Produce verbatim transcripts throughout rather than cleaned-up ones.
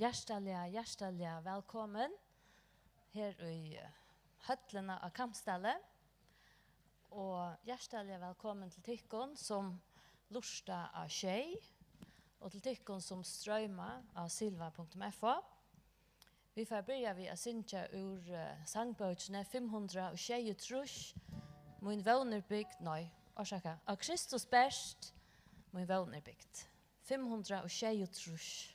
Hjartaliga, hjartaliga vælkomin her í, eh, høllina á Kambsdali. Og hjartaliga vælkomin til tykkum, sum lurta á Sjey, og til tykkum, sum stroyma á silva punktum f o. Vit fara at byrja við at syngja úr, eh, sangbókini fimm hundrað og sjeyogtrýss, Mín vón er bygd, nei, orsaka, Á Kristus bert, mín vón er bygd. Fimm hundrað og sjeyogtrýss.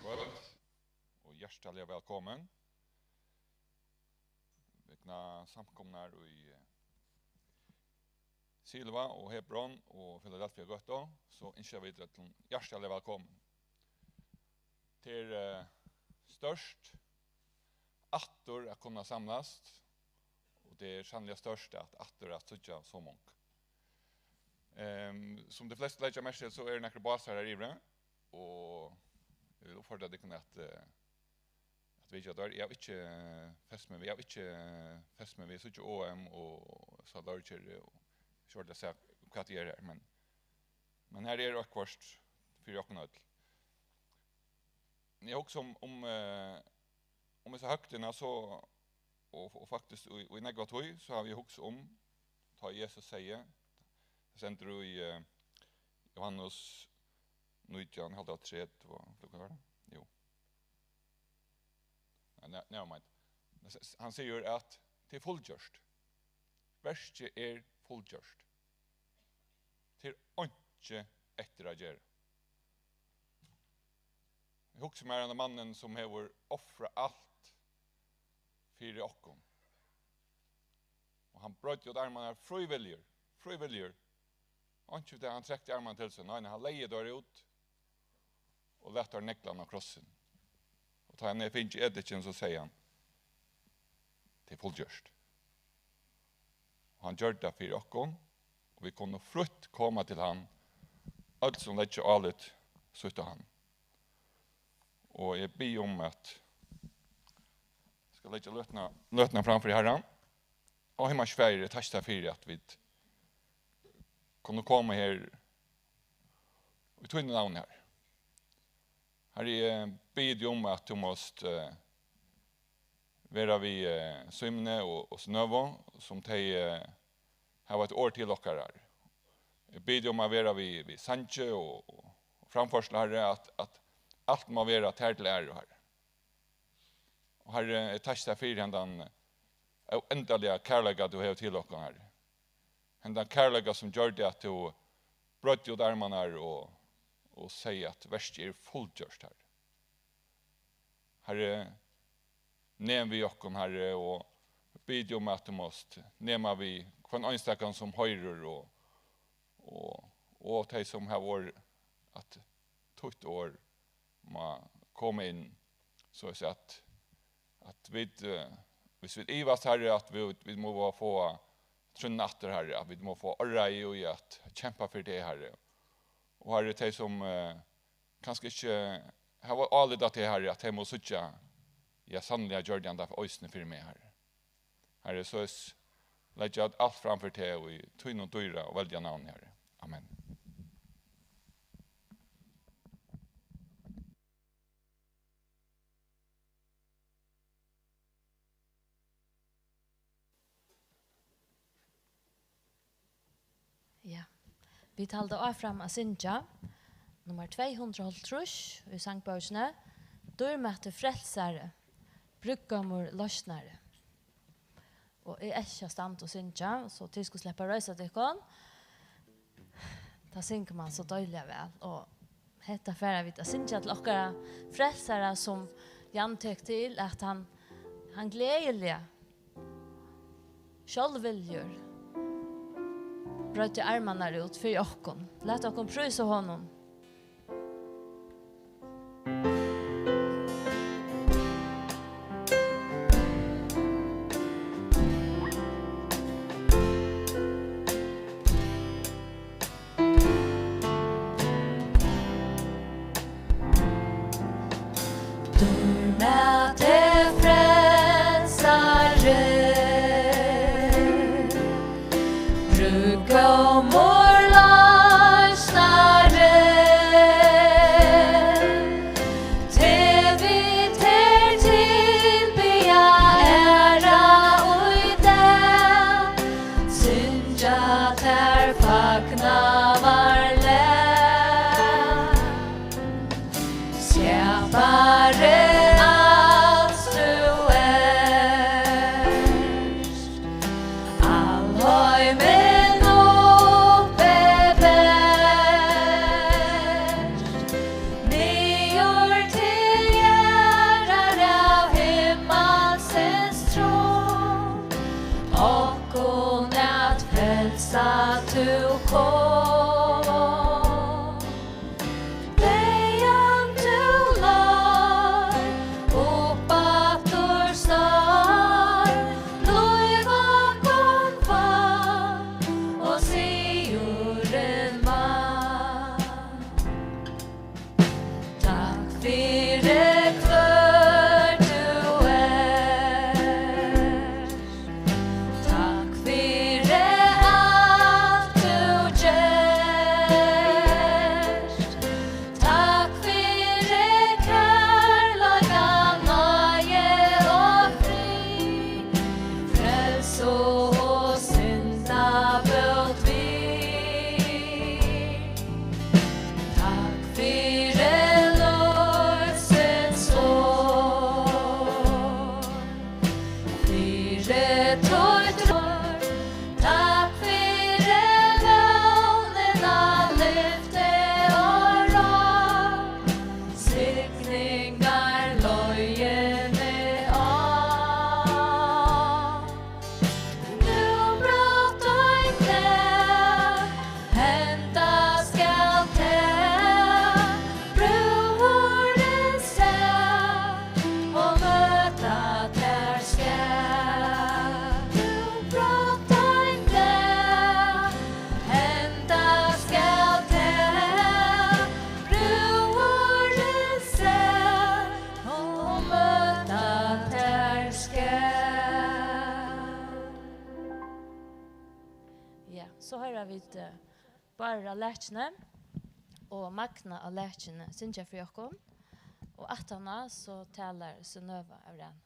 Kvøld og hjartaliga vælkomin. Vegna samkomuna í, eh, Silva og Hebron og Filadelfia gøta, so ynskja vit øllum hjartaliga vælkomin. Tað er, eh, stórt aftur at kunna samlast, og tað er sanniliga stórt at aftur at síggja so mong. Ehm, sum tey flestu leggja merki til, so eru nakrir básar har yviri, og eg vil uppfordra tykkum at, eh, at vitja teir. Eg havi ikki, eh, fest meg við, eg havi ikki, eh, fest meg við, eg síggi O M og so Lorger og sjálvt at siga hvat eg er her, men, men her er okkurt fyri okkum øll. Eg hugsi um, um, eh, um hesa høgtíðina, so, og, og faktiskt í, í nógva tíð, so havi eg hugsað um, tá Jesus segði, tað stendur í, eh, Johannes nítjan, haldi eg tretivu, hvat var tað? Jú. Nei, ne-, never mind. Men s-, s-, hann sigur at tað er fullgjørt. Verkið er fullgjørt. Tað er einki eftir at gera. Eg hugsi mær henda mannin sum hevur ofrað alt fyri okkum. Og hann breiddi út armarnar frívilligur, frívilligur. Einki við tað, hann trekti armarnar til sín. Nei, nei, hann legði teir út og læt teir negla hann á krossin. Og tá hann hevði fingið edikin, so segði hann: "Tað er fullgjørt." Og hann gjørdi tað fyri okkum, og vit kunnu frítt koma til hann, øll sum leggja álit sítt á hann. Og eg biði um at, skal leggja løtuna, løtuna fram fyri Harran. Og himmalski Faðir, eg takki tær fyri, at vit kunnu koma her í tínum navni, Harri. Harri, eg biði teg um, at tú mást, eh, vera við, eh, Símoni og, og Synnøvu, sum tey, eh, hava eitt orð til okkara, Harri. Eg biði teg um at vera við, við sangi og, og framførslu, Harri, at, at alt má vera tær til æru, Harri. Og Harri, eg takki tær fyri hendan óendaliga kærleika, tú hevur til okkum, Harri. Hendan kærleika, sum gjørdi, at tú breiddi út armarnar og, og segði, at verkið er fullgjørt, Harri. Harri, nem við okkum, Harri, og biði um, at tú mást nema við hvønn einstakan, sum hoyrir, og, og, og tey, sum hava orð, at títt orð má koma inn, soleiðis at, at vit, eh, hvis vit ivast, Harri, at vit, vit má fáa trúnna aftur, Harri, at vit má fáa áræði í at kempa fyri teg, Harri. Og Harri, tey sum, eh, kanska ikki hava álit á teg, Harri, at tey má síggja, ja, sanniliga gjørdi hann tað eisini fyri meg, Harri. Harri, soleiðis leggi eg alt fram fyri teg í tínum dýra og veldiga navni, Harri. Amen. Ja. Vit halda áfram at syngja nummar tvey hundrað og hálvtrýss í sangbókini, Dýrmæti Frelsari, brúðgómur loysnari. Og eg elski at standa og syngja, so tit skulu sleppa at reisa tykkum. Tá syngur mann so deiliga væl, og hetta fara vit at syngja til okkara Frelsara, sum Jan tók til, at hann, hann gleðiliga, sjálvviljugur, breiddi armarnar út fyri okkum. Lat okkum prísa honum. Dýrmæti Frelsari, brúðgómur loysnari, teg vit her tilbiðja, æra í dag, syngja tær fagnaðarlag. Skapari Fyri lívsins orð, fyri títt orð, takk fyri vónina, lyfti og ráð, signingar leiðini á. Nú brot ein dag, henda skal tað, brúðurin sær, og møta tær skal. Nú brot ein dag, henda skal tað, brúðurin sær, og møta tær skal. Ja, so hoyra vit, eh, Bárð á Lækjuni og Magna á Lækjuni syngja fyri okkum, og aftaná so talar Synnøva av Rani.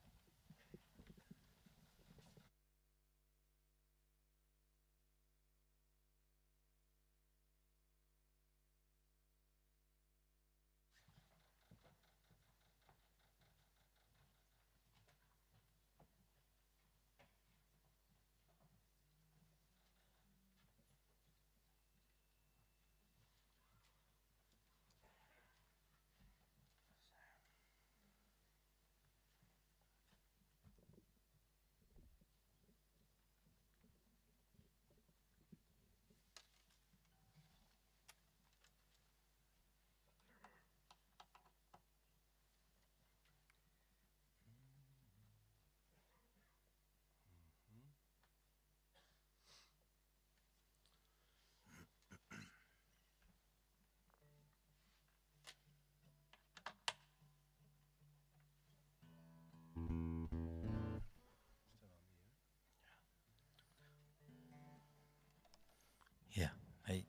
Ja, hey.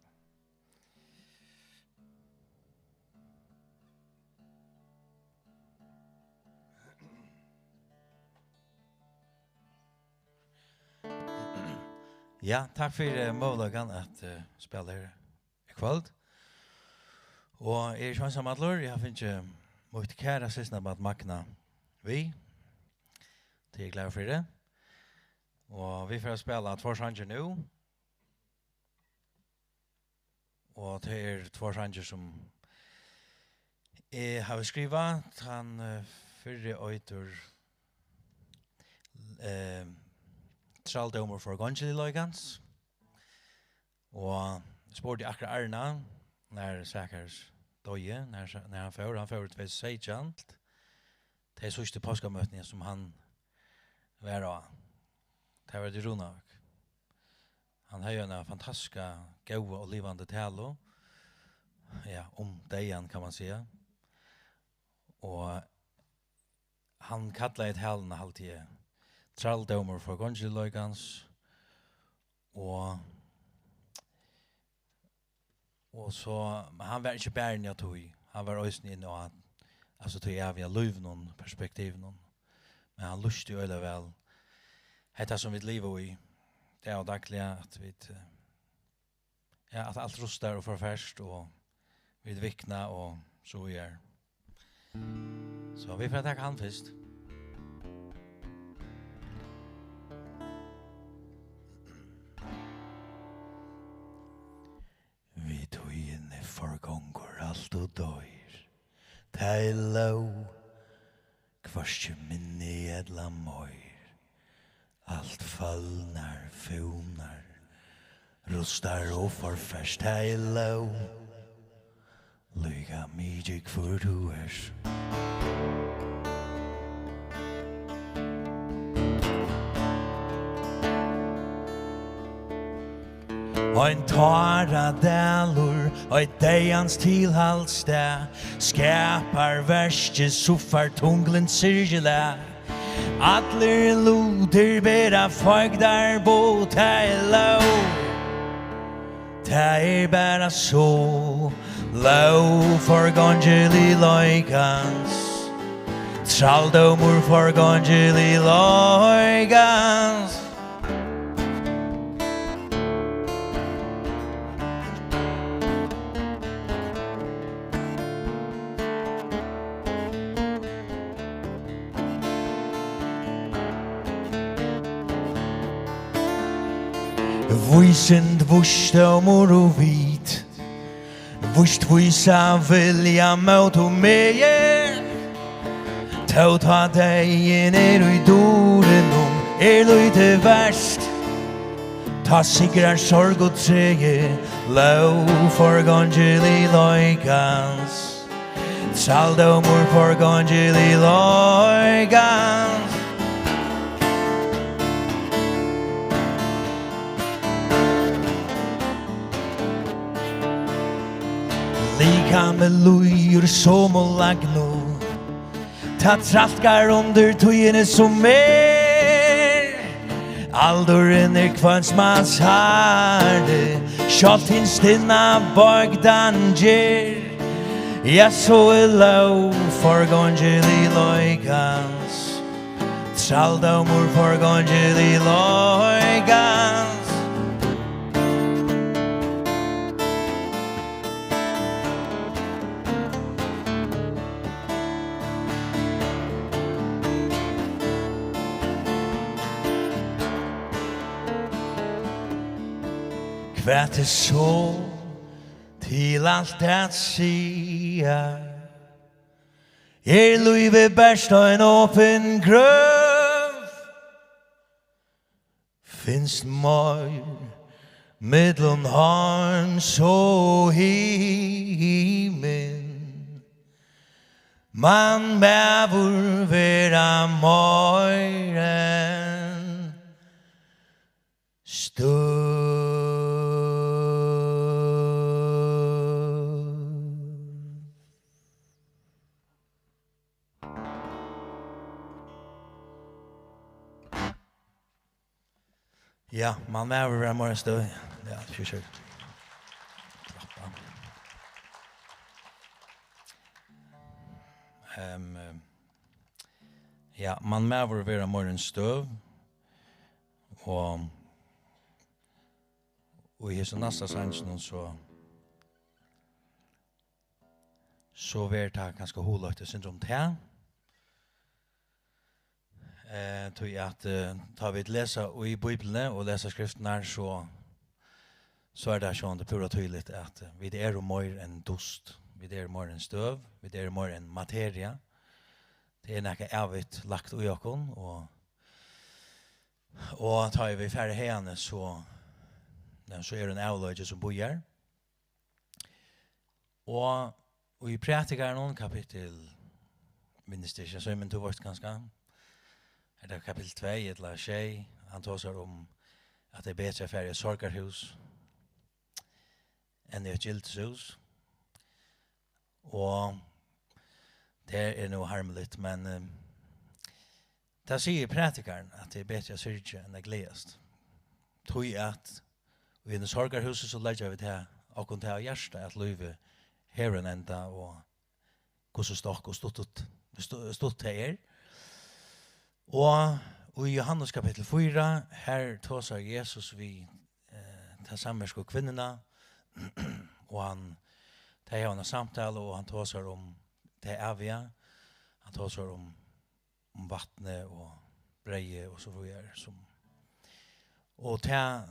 Ja, takk fyri, eh, møguleikan at, eh, spæla her í kvøld. Og eg eri ikki einsamallur, eg havi fingið mítt kæra systkinabarn Magna við. Tað eri eg glaður fyri. Og vit fara at spæla tveir sangir nú. Og tað eru tveir sangir, sum eg havi skrivað. Tann, eh, fyrri eitur, eh, Trældómur forgongiligleikans. Og eg spurdi akkurát Arna, nær Zakaris doyði, nær, nær hann fór. Hann fór í tvey túsund og seytjan. Tey síðstu páskamøtini, sum hann var á, tað var í Runavík. Hann hevði eina fantastiska, góða og livandi talu, ja, um deyðan, kann man siga. Og hann kallaði taluna, haldi eg, Trældómur forgongiligleikans, og Og so, men hann var ikki bara inni á tí. Hann var eisini inni á, altso, tí æviga lívinum, perspektivinum. Men hann lýsti øgiliga væl hetta, sum vit liva í dag og dagliga, at vit, eh, ja, at alt rustar og forferst, og vit vikna og so víðari. So vit fara at taka hann fyrst. Við tíðini forgongur alt og doyr. Tað er lóg, hvørki minni ella meir. Alt følnar, fúnar, rustar og forferst. Tað er lóg, líka mikið hvør tú ert. Ein táradalur, eitt deyðans tilhaldsstað, skaparverkið suffar tunglint syrgilag. Allir lutir bera feigdarbot, tað er lóg. Tað er bara so, lóg forgongiligleikans, trældómur forgongiligleikans. Vísind, vísdómur og vit, víst vísa vilja mót og megi. Tó tá deyðin er í durinum, er lítið vert. Tá sigrar sorg og tregi, lóg forgongili leikans. Trældómur forgongili leikans. Likamið lýgur sum og lagnu, tá trælkar undir tíðini sum er. Aldurin er hvønns mans harri, sjálvt hin stinna bøgdan ger. Ja, so er lóg forgongili leikans, trældómur forgongili leikans. Hvat er so til alt at siga? Er lívið bert ein opin grøv? Finst meir millum heim og himin? Man maður vera meir enn støv? Ja, man maður vera meir enn støv. Ja, sure, sure. Klappa. Ehm, eh, ja, man maður vera meir enn støv. Og, og í hesum næsta sanginum, so, so verður tað kanska hugleitt eitt sindur um tað. Eh, tí at, eh, tá vit lesa í Bíbliuni og lesa skriftirnar, so, so er tað sjálvandi púra týðiligt, at, eh, vit eru meir enn dust, vit eru meir enn støv, vit eru meir enn materia. Tað er nakað ævigt lagt í okkum, og, og tá vit fara haðani, so, ja, so er ein avlegging sum bíðar. Og í Prædikaranum, kapittul, minnist ikki, so, men tú veitst kanska, er tað kapittul tvey ella sjey, hann tosar um, at tað er betri at fara í sorgarhús enn í eitt gildishús. Og tað er nú harmiligt, men, eh, tað sigur Prædikarin, at tað er betri at syrgja enn at gleðast. Tí at í einum sorgarhúsi, so leggja vit tað, okkum tað á hjarta, at lívið hevur ein enda, og hvussu stokk og stutt, stu-, stutt tað er. Og í Jóhannes kapittul fýra, her tosar Jesus við, eh, ta samversku kvinnuna, og hann, tey hava eina samtalu, og hann tosar um tað æviga, hann tosar um, um vatnið og breyðið og so víðari, sum, og tað,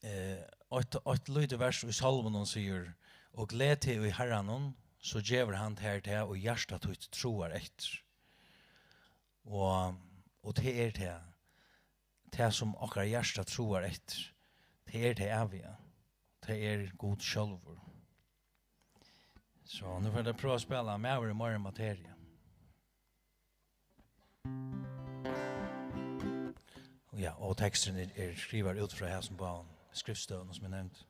eh, eitt, eitt lítið vers í Sálmunum sigur: "Og gleð teg í Harranum, so gevur hann tær tað, og hjarta títt tráar eftir." Og, og tað er tað, tað sum okkara hjarta tráar eftir, tað er tað æviga, tað er Gud sjálvur. So, nú fari eg at prøva at spæla Maður er meir enn materia. Ja, og teksturin er, er skrivaður út frá hasum báðum skriftstøðunum, sum eg nevndi.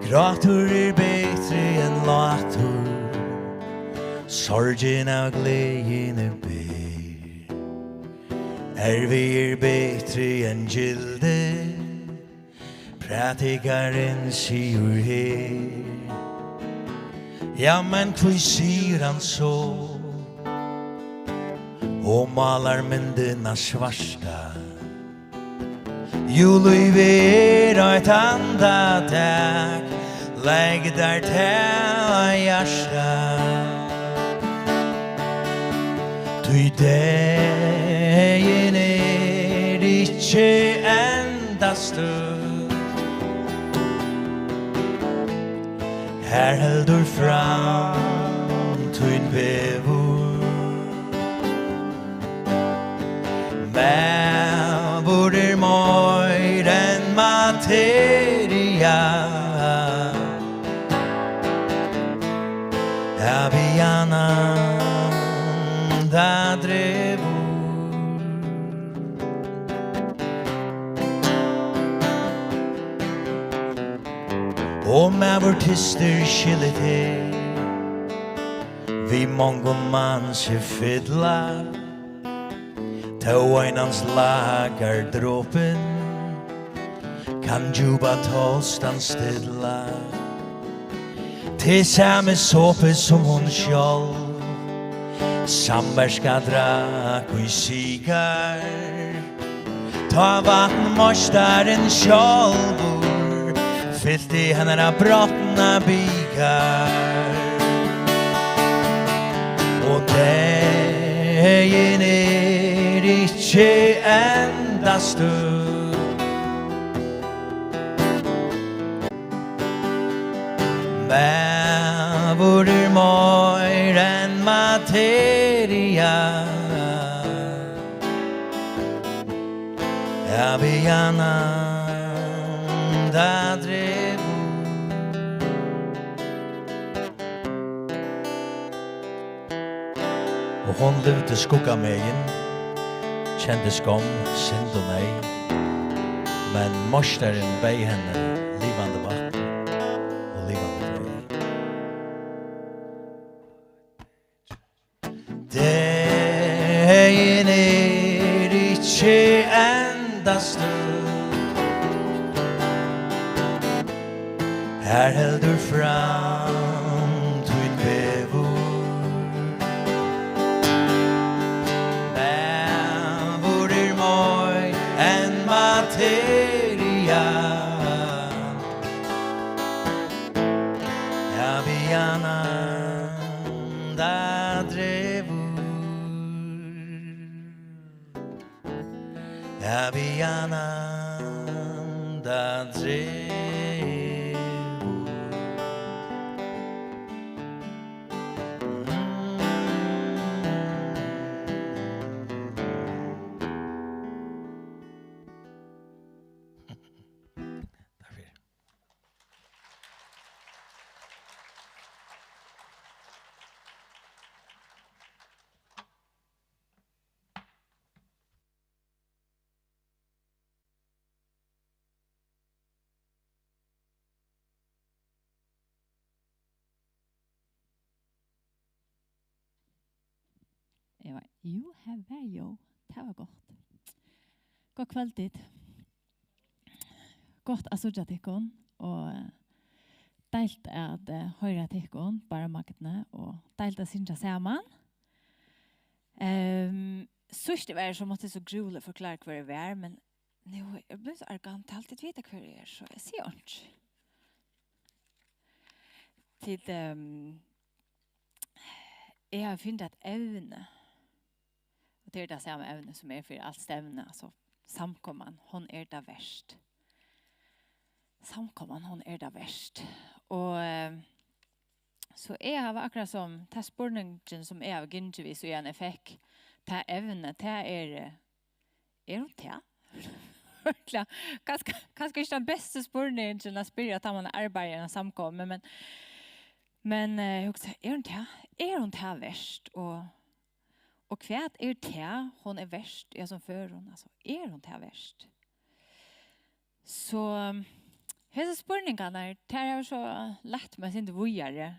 Grátur er betri enn látur, sorgin av gleðini ber. Ervi er betri enn gildi, prædikarin sigur her. Ja, men hví sigur hann so? Og málar myndina svarta, Jú, lívið er eitt andatak, legg tær tað á hjarta. Tí deyðin er ikki endastøð. Her heldur fram tín vegur. Maður er meir enn materia. Av í annan dregur. Og maður tystir skilið til, við mongum manns er fylla, tó einans lagar dropin, kann djúpa tostan stilla. Tað sami sopi sum hon sjálv, samverska drakk í sigar. Tá vatnmeistarin sjálvur fylti hennara brotna bikar. Og deyðin er ikki endastøð. Maður er meir enn materia. Av í annan dregur. Og hon livdi skuggamegin, kendi skomm, synd og neyð, men Meistarin beyð henni livandi vatn og livandi breyð. Deyðin er ikki endastøð. Her heldur fram tín vegur. Maður er meir enn materia. Av í annan dregur. Av í annan dregur. Takk fyri. Eg var, jú, har var eg. Tað var gott. Gott kvøldið. Gott at síggja tykkum, og deiligt at, eh, hoyra tykkum, Bára Magni, og deiligt at syngja saman. Ehm, síðst eg var her, so mátti eg so grúiliga forklára, hvør eg var, men nú er eg blivin so arrogant, eg haldi, tit vita, hvør eg eri, so eg sigi einki. Tit, ehm, eg havi funnið eitt evni, og tað er tað sama evni, sum er fyri alt stevni, altso, samkoman, hon er tað vert. Samkoman, hon er tað vert. Og, eh, so eg havi akkurát sum, tað spurningin, sum eg havi gingið við, síðan eg fekk tað evnið, tað er, eh, er hon tað? Kanska, kanska ikki tann besti spurningin at spyrja, tá man arbeiðir í eini samkomu, men, men, eh, eg hugsi, er hon tað? Er hon tað vert? Og, og hvat er tað, hon er vert í hesum førum? Altso, er hon tað vert? So, hesar spurningarnar, tær hava so leitt meg eitt sindur víðari.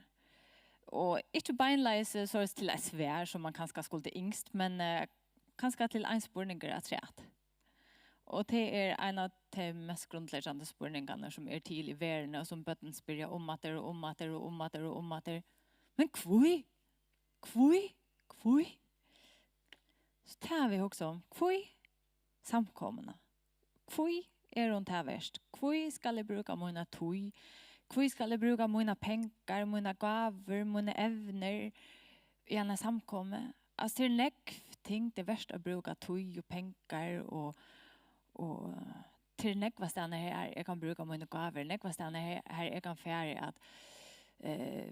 Og ikki beinleiðis, eh, soleiðis til eitt svar, sum man kanska skuldi ynskt, men, eh, kanska til ein spurningur afturat. Og tað er ein av teimum mest grundleggjandi spurningarnar, sum er til í verðini, og sum børn spyrja um aftur og um aftur og um aftur og um aftur. Men hví? Hví? Hví? So tað havi eg hugsað um. Hví samkomuna? Hví Er hon tað vert? Hví skal eg brúka mína tíð? Hví skal eg brúka mínar pengar, mínar gávur, mínar evnir í eina samkomu? Altso, tað er nógv ting, tað er vert at brúka tíð og pengar og, og, eh, tað er nógvastaðni her, eg kann brúka mínar gávur, nógvastaðni her, har eg kann fara at, eh,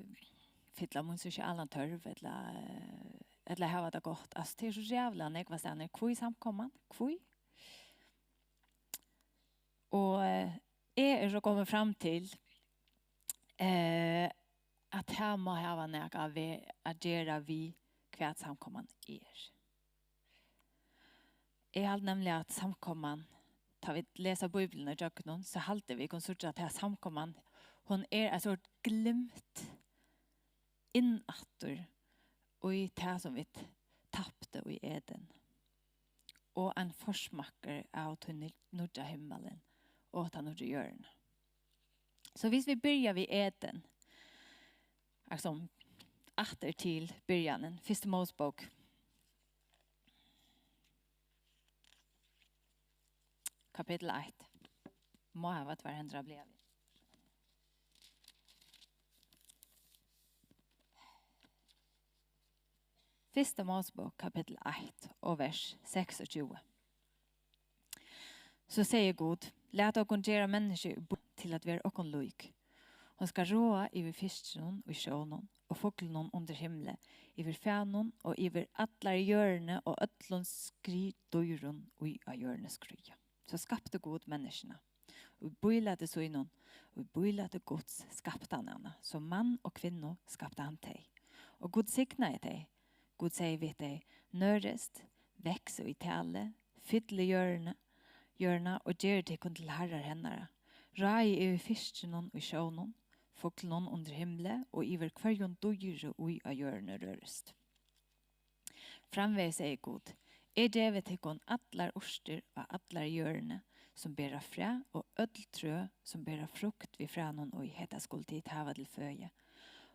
fylla mín sosiala tørv, ella, eh, ella hava tað gott. Altso, tað er so ræðuliga nógvastaðni. Hví samkoman? Hví? Og, eh, eg eri so komin fram til, eh, at tað má hava nakað ve-, at gera við, hvat samkoman er. Eg haldi nemliga, at samkoman, tá vit lesa Bíbliuna ígjøgnum, so haldi vit kunnu síggja, at tað samkoman, hon er eitt sort glimt inn aftur í tað, sum vit taptu í Eden, og ein forsmakkur av tí nýggja himmalin og ta nýggju jørðina. So hvis vit byrja við Eden, altso, aftur til byrjanin, Fyrstu Mósebók, kapittul eitt. Má hava tvær hendur at blaða við. Fyrsta Mósebók, kapittul eitt og vers seksogtjúgu. So segði Gud: Lat okkum gera menniskju í bú-, til at vera okkum lík. Hon skal ráða yvir fiskinum í sjónum og fuglunum undir himli, yvir fænum og yvir allari jørðini og øllum skriðdýrum, ið á jørðini skríða. So skapti Gud menniskjuna. Og í bílæti sínum, og í bílæti Guds skapti hann hana. So mann og kvinnu skapti hann tey. Og Gud signaði tey. Gud segði við tey: Nørist, vaksið í tali, fyllið jørðina, jørðina og gerið tykkum til harrar hennara. Ráðið yvir fiskinum í sjónum, fuglunum undir himli og yvir hvørjum dýri, ið á jørðini rørist. Framvegis segði Gud: Eg gevi tykkum allar urtir á allari jørðini, sum bera fræ, og øll trø, sum bera frukt við frænum í, hetta skulu tit hava til føði.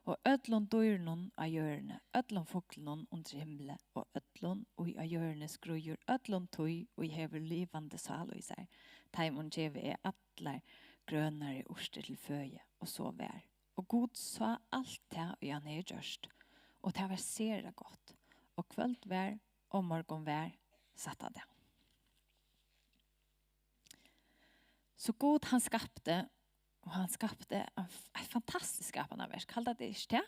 Og øllum dýrunum á jørðini, øllum fuglunum undir himli, og øllum, ið á jørðini skríður, øllum tí, ið hevur livandi sál í sær, teimum gevi eg allar grønari urtir til føði. Og so var. Og Gud sá alt tað, ið hann hevði gjørt, og tað var sera gott. Og kvøld var, og morgun var, sætta dag. So Gud, hann skapti, og hann skapti ein f-, eitt fantastiskt skapanarverk. Halda tit ikki tað?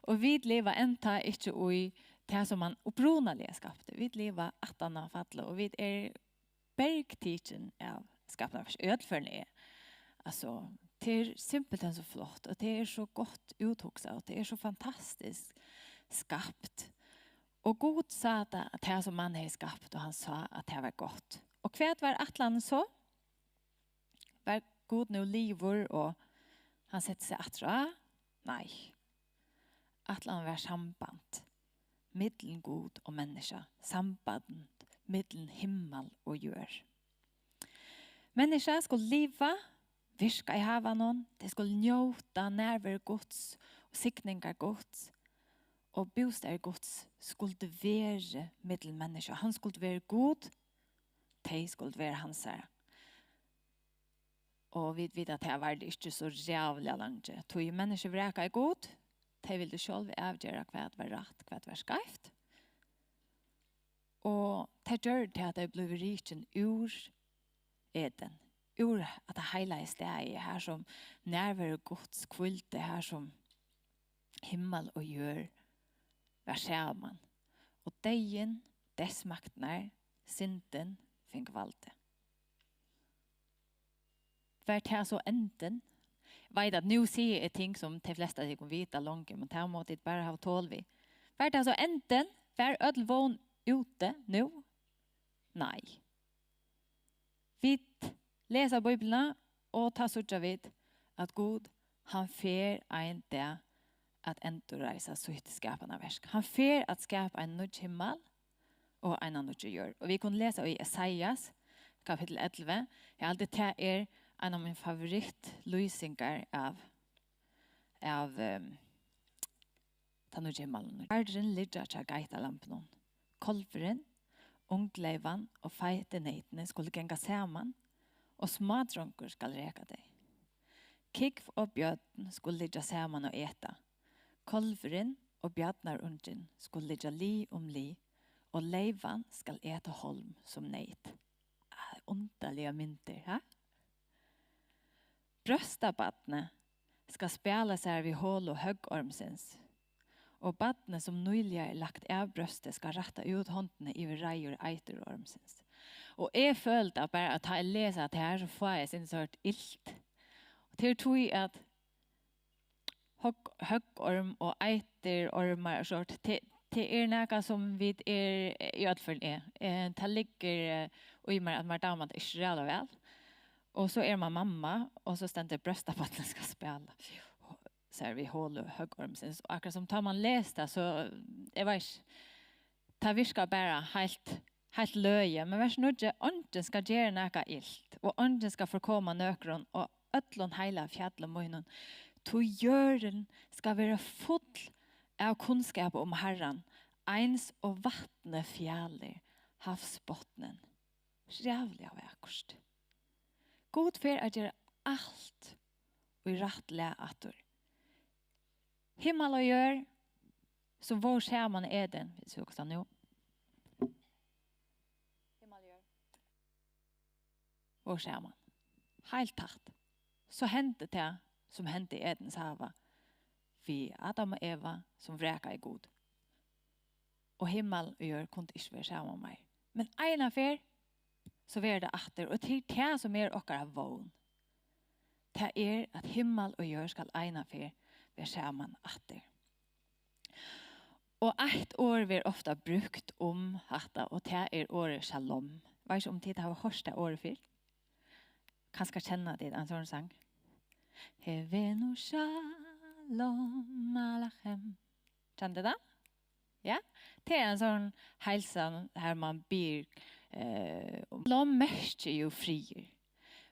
Og vit liva enntá ikki í tað, sum hann upprunaliga skapti. Vit liva aftan á fallið, og vit eru bergtikin av skapanarverki. Í øll førini er. Altso, tað er simpelthen so flott, og tað er so gott úthugsað, og tað er so fantastiskt skapt. Og Gud sá tað, at tað, sum hann hevði skapt, og hann sá, at tað var gott. Og hvat var ætlanin so? Var Gud nú liðugur, og hann setti seg aftur á? Nei. Ætlanin var samband millum Gud og menniskja, samband millum himmal og jørð. Menniskja skulu liva, virka í havanum, tey skulu njóta nærveru Guds og signingar Guds, og bústaður Guds skuldi verið millum menniskja. Hann skuldi verið Gud, tey skuldu verið hansara. Og vit vita, at tað vardi ikki so ræðuliga leingi. Tí menniskju vrakaðu Gud, tey vildu sjálv avgera, hvat var rætt, hvat var skeivt. Og tað gjørdi tað, at tey blivu rikin úr Eden, úr at tað heilaga staði, har sum nærveru Guds hvíldi, har sum himmal og jørð var saman. Og deyðin, deyðsmaktirnar, syndin fingu valdið. Var tað so endin? Veit, at nú sigi eg ting, sum tey flestu av tykkum vita longu, men tað má tit bara hava tol við. Var tað so endin? Var øll vón úti nú? Nei. Vit lesa Bíbliuna, og tá síggja vit, at Gud, hann fer ein dag at endurreisa sítt skapanarverk. Hann fer at skapa ein nýggj himmal og eina nýggju jørð. Og vit kunnu lesa í Esaias, kapittul ellivu. Eg haldi, tað er ein av mínum favorittlýsingar av, av, ehm, tann nýggja himmalin. Harrin liggja hjá geitalambinum. Kálvurin, ungleyvan og feitu neytini skulu ganga saman, og smádrongur skal reka tey. Kúgv og bjørn skulu liggja saman og eta. Kálvurin og bjarnarungin skulu liggja lið um lið, og leyvan skal eta hálm sum neyt. Ah, undarligar myndir, ha? Bróstabarnið skal spæla sær við holu høggormsins, og barnið, sum nýliga er lagt av brósti, skal rætta út hondina yvir reiður eiturormsins. Og eg føli tað bara, at tá eg lesi tað her, so fái eg eitt sindur ilt. Og tað er tí, at høgg-, høggorm og eiturormar og sovorðið, tað, tað er nakað, sum vit er, í øllum førum eg, eh, tað liggur, eh, í mær, at mær dámar tað ikki ræðuliga væl. Og so er man mamma, og so stendur bróstabarnið skal spæla sær við holu høggormsins. Og akkurát sum tá man les tað, so, eg veit ikki, tað virkar bara heilt, heilt løgið. Men vers níggju: Eingin skal gera nakað ilt, og eingin skal forkoma nøkrum á øllum heilaga fjalli mínum, tí jørðin skal vera full av kunnskapi um Harran, eins og vatnið fjalir havsbotnin. Ræðuliga vakurt. Gud fer at gera alt í rætt lag aftur. Himmal og jørð, sum vóru saman í Eden, vit síggja tað nú. Himmal og jørð vóru saman. Heilt tætt. So hendi tað, sum hendi í Edens hava, við Adam og Eva, sum vrakaði Gud. Og himmal og jørð kundu ikki vera saman meir. Men eina ferð, so verður tað aftur, og til tað sum er okkara vón. Tað er, at himmal og jørð skal eina ferð vera saman aftur. Og eitt orð verður ofta brúkt um hatta, og tað er orðið shalom. Veit ikki, um tit hava hoyrt tað orðið fyrr? Kanska kenna tit ein sovorðnan sang. Hevenu shalom alechem. Kenna tit tað? Ja? Tað er ein sovorðin heilsan, har man biður, eh, um, shalom merkir jú friður.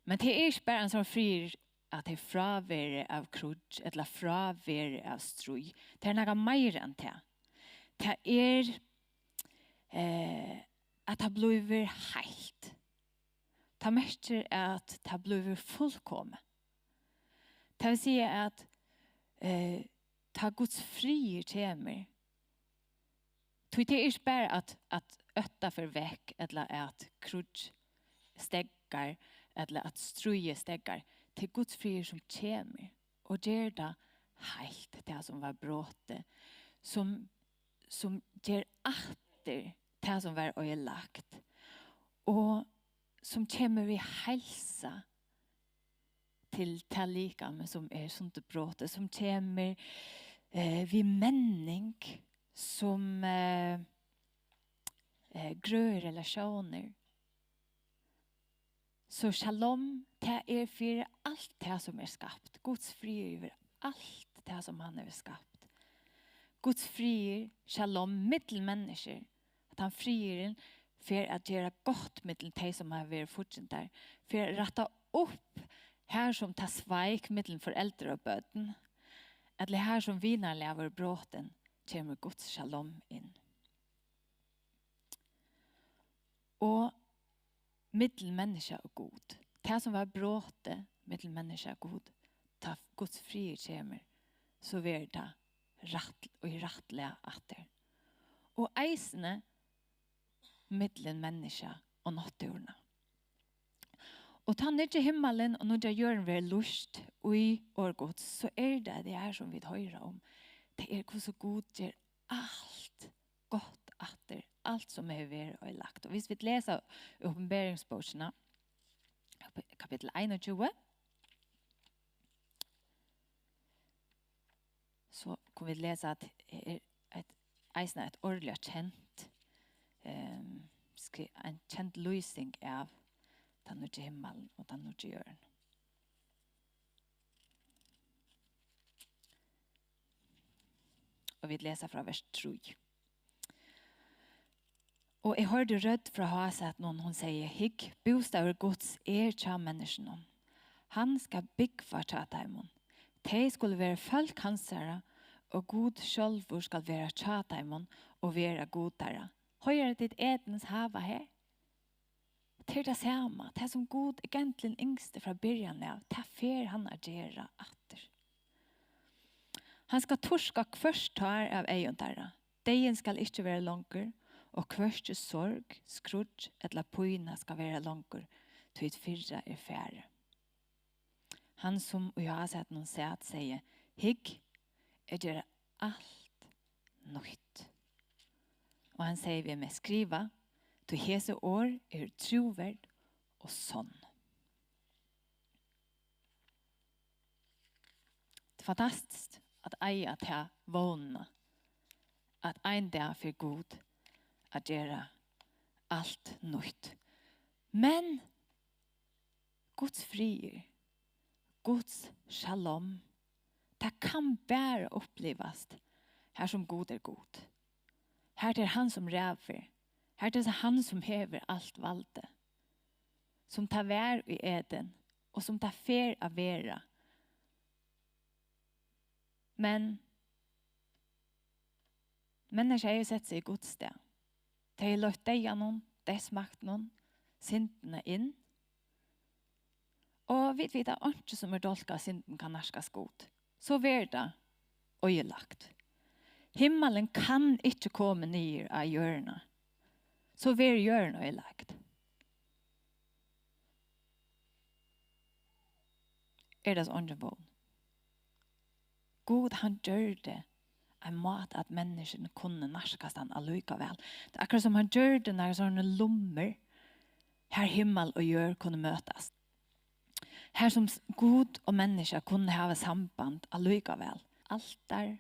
Men tað er ikki bara ein sovorðin friður, at tað er fráveri av kríggi, ella fráveri av stríð. Tað er nakað meira enn tað. Tað er, eh, at tað blívur heilt. Tað merkir, at tað blívur fullkomið. Tað vil siga, at, eh, tá Guds friður kemur, tí tað er ikki bara, at, at ótti fer vekk, ella at kríggj steðgar, ella at stríðið steðgar. Tað er Guds friður, sum kemur og ger tað heilt, tað sum var brotið, sum, sum ger aftur tað sum var oyðilagt, og sum kemur við heilsu til tað likam, sum er sundurbrotið, sum kemur, eh, við menning, sum, eh, eh, grøðir relatiónir. So shalom, tað er fyri alt tað, sum er skapt. Guds friður yvir alt tað, sum hann hevur skapt. Guds friður, shalom, millum menniskju. At hann friðurin fer at gera gott millum tey, sum hava verið fíggindar, fer at rætta upp har, sum tað sveik millum foreldur og børn, ella har, sum vinarlag vóru brotin, kemur Guds shalom inn. Og millum menniskja og Gud. Tað, sum var brotið millum menniskja og Gud, tá Guds friður kemur, so verður tað rætt, í rætt lag aftur. Og eisini millum menniskja og náttúruna. Og tá nýggi himmalin og nýggja jørðin verður lýst í orð Guds, so er tað tað her, sum vit hoyra um. Tað er, hvussu Gud ger alt gott aftur, alt sum hevur verið oyðilagt. Og hvis vit lesa Opinberingsbókina, kap-, kapittul einogtjúgu, so kunnu vit lesa, at er eitt, eisini eitt ordiliga kent, ehm, skri-, ein kend lýsing av tann nýggja himmalin og tann nýggju jørðin. Og vit lesa frá vers trý. Og eg hoyrdi rødd frá hásætinum, hon segði: Hygg, bústaður Guds er hjá menniskjunum. Hann skal búgva hjá teimum. Tey skulu vera fólk hansara, og Gud sjálvur skal vera hjá teimum og vera Gud teirra. Hoyra tit Edens hava her? Tað er tað sama. Tað, sum Gud egentliga ynskti frá byrjan av, tað fer hann at gera aftur. Hann skal turka hvørt tár av eygum teirra. Deyðin skal ikki vera longur, og hvørki sorg, skríggj ella pína skal vera longur, tí tað fyrra er farið. Hann, sum í hásetinum sat, segði: Hygg, eg geri alt nýtt. Og hann segði við meg: Skriva, tí hesi orð eru trúverd og sonn. Tað er fantastiskt at eiga ta vónina, at ein dag fer Gud at gera alt nýtt. Men Guds friður, Guds shalom, tað kann bara upplivast har, sum Gud er Gud. Har tað er hann, sum ræður. Har tað er hann, sum hevur alt valdið. Sum tað var í Eden, og sum tað fer at vera. Men menniskjað hevur sett seg í Guds stað. Tey hava loyvt deyðanum, deyðsmaktinum, syndini inn. Og vit vita, einki, sum er dálkað av syndum, kann nærkast Gud. So verður tað oyðilagt. Himmalin kann ikki koma niður á jørðina. So verður jørðin oyðilagd. Er tað so eingin vón? Gud, hann gjørdi ein máta, at menniskjuni kunnu nærkast hann allíkavæl. Tað er akkurát, sum hann gjørdi nakrar sovorðnar lummur, har himmal og jørð kunnu møtast. Har, sum s-, Gud og menniskja kunnu hava samband allíkavæl. Altar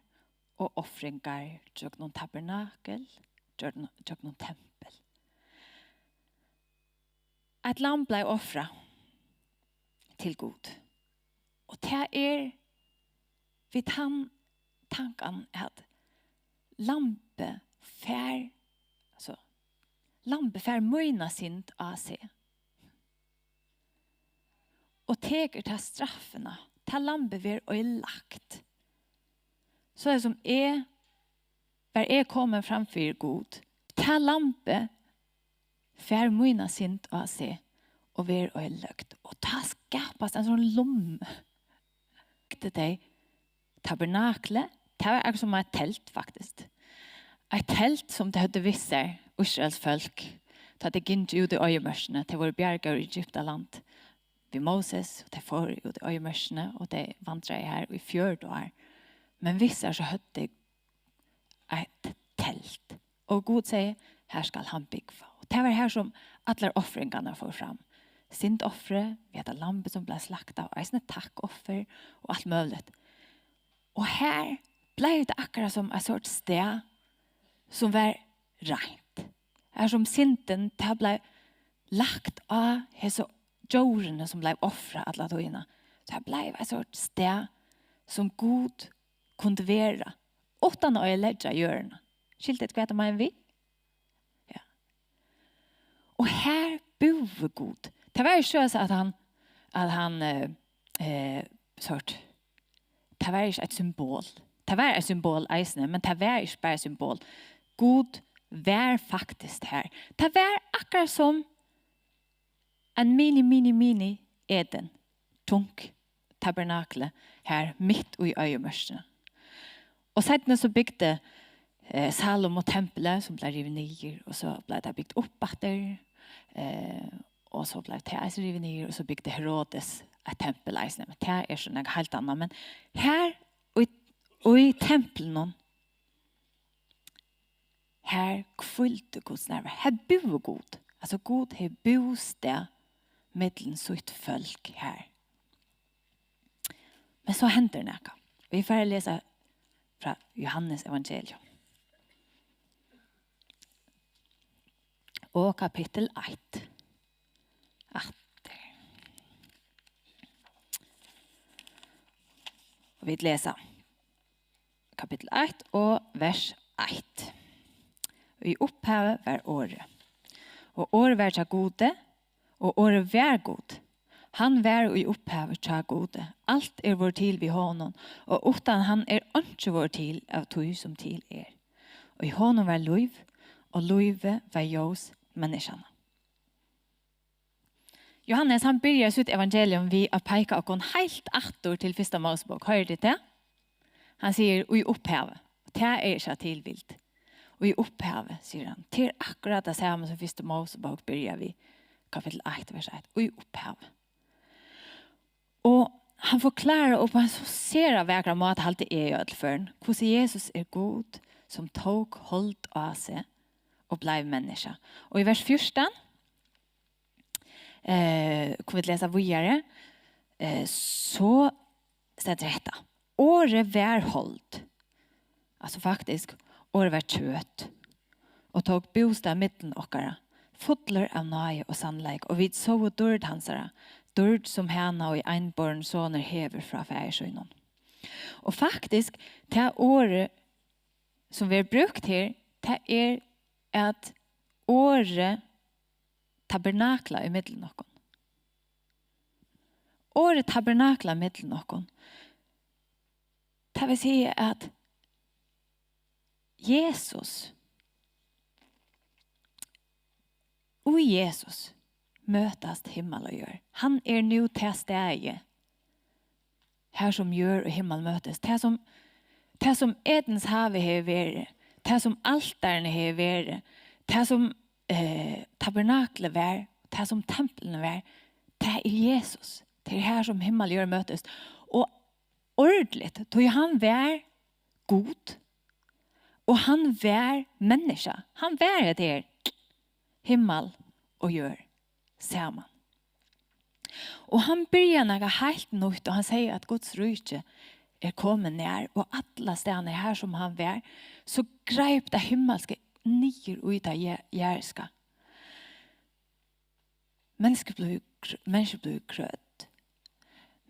og ofringar gjøgnum tabernakel, gjøgnum, gjøgnum tempul. Eitt lamb bleiv ofrað til Gud. Og tað er við tann tankan, at lambið fær, altso, lambið fær mína synd á seg. Og tekur ta straffina. Tað lambið verður oyðilagt. So er sum eg, var eg komin fram fyri Gud. Tað lambið fær mína synd á seg og verður oyðilagt. Og tá skapast ein sovorðin lumma. Tey, tabernaklið, tað var akkurát sum eitt telt, faktiskt. Eitt telt, sum tey høvdu við sær, Ísraels fólk, tá tey gingu út í oyðimørkina. Tey vóru bjargaðir úr Egyptaland við Moses, og tey fóru út í oyðimørkina, og tey vandraðu har í fjøruti ár. Men við sær so høvdu tey eitt telt. Og Gud segði: Her skal hann búgva. Og tað var har, sum allar ofringarnar fóru fram. Syndofrið, við hetta lambið, sum bleiv slaktað, og eisini takkoffur og alt møguligt. Og har bleiv tað akkurát sum eitt sort stað, sum var reint. Har, sum syndin, tað bleiv lagt á hesi djórini, sum bleiv ofrað alla tíðina. So har bleiv eitt sort stað, sum Gud kundi vera, uttan at oyðileggja jørðina. Skiltu, hvat eg meini við? Ja. Og har búði Gud. Tað var ikki so, at hann, at hann, eh, eh, sort, tað var ikki eitt symbol. Tað var eitt symbol eisini, men tað var ikki bara eitt symbol. Gud var faktiskt har. Tað var akkurát sum ein mini, mini, mini Eden, tungt tabernakli her mitt í oyðimørkini. Og seinni so bygdi, eh, Salomo templið, sum bleiv rivið niður, og so bleiv tað bygt upp aftur, eh, og so bleiv tað eisini rivið niður, og so bygdi Herodes eitt tempul eisini, men tað er so nakað heilt annað. Men her í, í templinum, har hvíldi Guds nærvera. Har búði Gud. Altso, Gud hevur bústað millum sítt fólk har. Men so hendir nakað. Vit fara at lesa frá Jóhannes evangelium. Og kapittul eitt. Aftur. Og vit lesa kapittul eitt og vers eitt. Í upphavi var Orðið, og Orðið var hjá Gudi, og Orðið var Gud. Hann var í upphavi hjá Gudi. Alt er vorðið til við honum, og uttan hann er einki vorðið til av tí, sum til er. Og í honum var lív, og lívið var ljós menniskjanna. Jóhannes, hann byrjar sítt evangelium við at peika okkum heilt aftur til fyrsta Mósebók. Hoyrið tit tað? Hann sigur, "Í upphavi." Tað er ikki av tilvild. "Í upphavi", sigur hann. Tað er akkurát tað sama sum fyrsta Mósebók byrjar við, kapittul eitt, vers eitt. "Í upphavi." Og hann forklarar upp á ein so sera vakran máta, haldi eg í øllum førum, hvussu Jesus er Gud, sum tók hold á seg og bleiv menniskja. Og í vers fjúrtan, eh, kunnu vit lesa víðari, eh, so stendur hetta: "Orðið varð hold", altso, faktiskt, "Orðið varð kjøt og tók bústað millum okkara, fullur av náði og sannleika, og vit sóu dýrd hansara, dýrd, sum hana og einborn sonur hevur frá faðir sínum." Og faktiskt, tað orðið, sum verður brúkt her, tað er, at orðið tabernakla í millum okkum. Orðið tabernakla í millum okkum, tað vil siga, at Jesus, í Jesus møtast himmal og jørð. Hann er nú tað staðið, har sum jørð og himmal møtast. Tað sum, tað sum Edenshavið hevur verið, tað sum altarini hevur verið, tað sum, eh, tabernaklið var, tað sum templini var, tað er Jesus. Tað er har sum himmal og jørð møtast. Og ordentligt, tí hann var Gud, og hann var menniskja. Hann var hetta her, himmal og jørð saman. Og hann byrjar nakað heilt nýtt, og hann sigur, at Guds ríki er komið nær, og alla staðni har sum hann var, so greip tað himmalska niður í tað ja-, jarðiska. Menniskju blivu gr-, menniskju blivu grødd.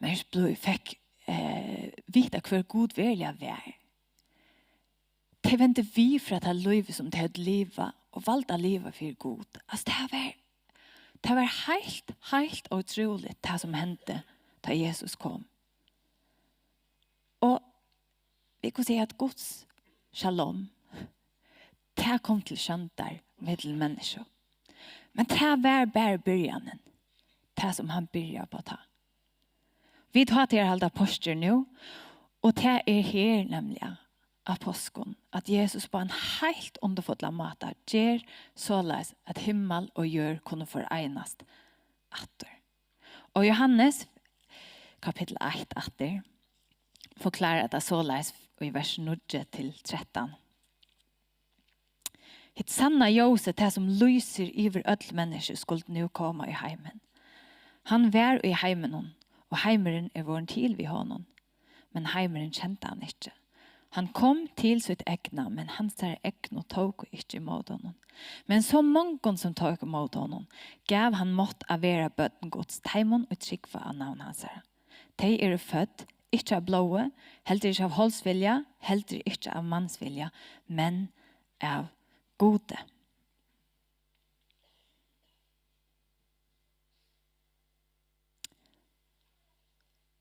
Menniskju blivu, fekk, eh, vita, hvør Gud veruliga var. Tey vendu við frá tað lívið, sum tey høvdu livað, og valdu at liva fyri Gud. Altso, tað var, tað var heilt, heilt ótrúligt, tað sum hendi, tá Jesus kom. Og vit kunnu siga, at Guds shalom, tað kom til sjóndar millum menniskju. Men tað var bara byrjanin, tað sum hann byrjaði uppá tá. Vit hátíðarhalda páskir nú, og tað er her nemliga á páskum, at Jesus á ein heilt undurfullan máta ger soleiðis, at himmal og jørð kunnu foreinast aftur. Og Jóhannes, kapittul eitt aftur, forklarar tað soleiðis í vers níggju til trettan: "Hitt sanna ljósið, tað sum lýsir yvir øll menniskju, skuldi nú koma í heimin. Hann var í heiminum, og heimurin er vorðin til við honum, men heimurin kendi hann ikki. Hann kom til sítt egna, men hansara egnu tóku ikki ímóti honum. Men so mongum sum tóku ímóti honum, gav hann mátt at vera børn Guds, teimum, ið trúgva á navn hansara. Tey eru fødd, ikki av blóði, heldur ikki av holdsvilja, heldur ikki av mansvilja, men av Gudi."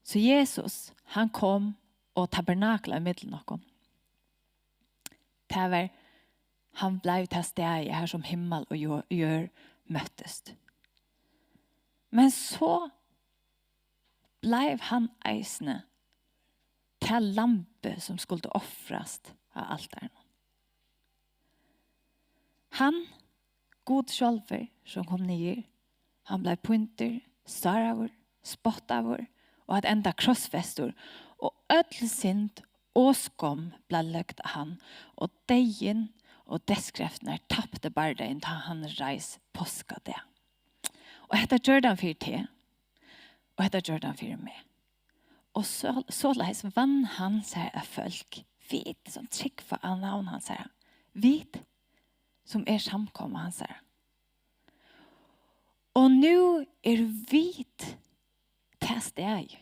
So Jesus, hann kom og tabernakla í millum okkum. Tað var, hann bleiv tað staðið, har sum himmal og jør-, jørð møttust. Men so bleiv hann eisini tað lambið, sum skuldi ofrast á altarinum. Hann, Gud sjálvur, sum kom niður, hann bleiv píndur, sáraður, spottaður og at enda krossfestur, og øll synd og skomm bleiv løgd á hann, og deyðin og deyðskreftini tapti bardagin, tá hann reis páskadag. Og hetta gjørdi hann fyri teg, og hetta gjørdi hann fyri meg. Og so, soleiðis vann hann sær eitt fólk, vit sum trúgva á navn hansara, vit sum er samkoma hansara. Og nú eru vit tað staðið,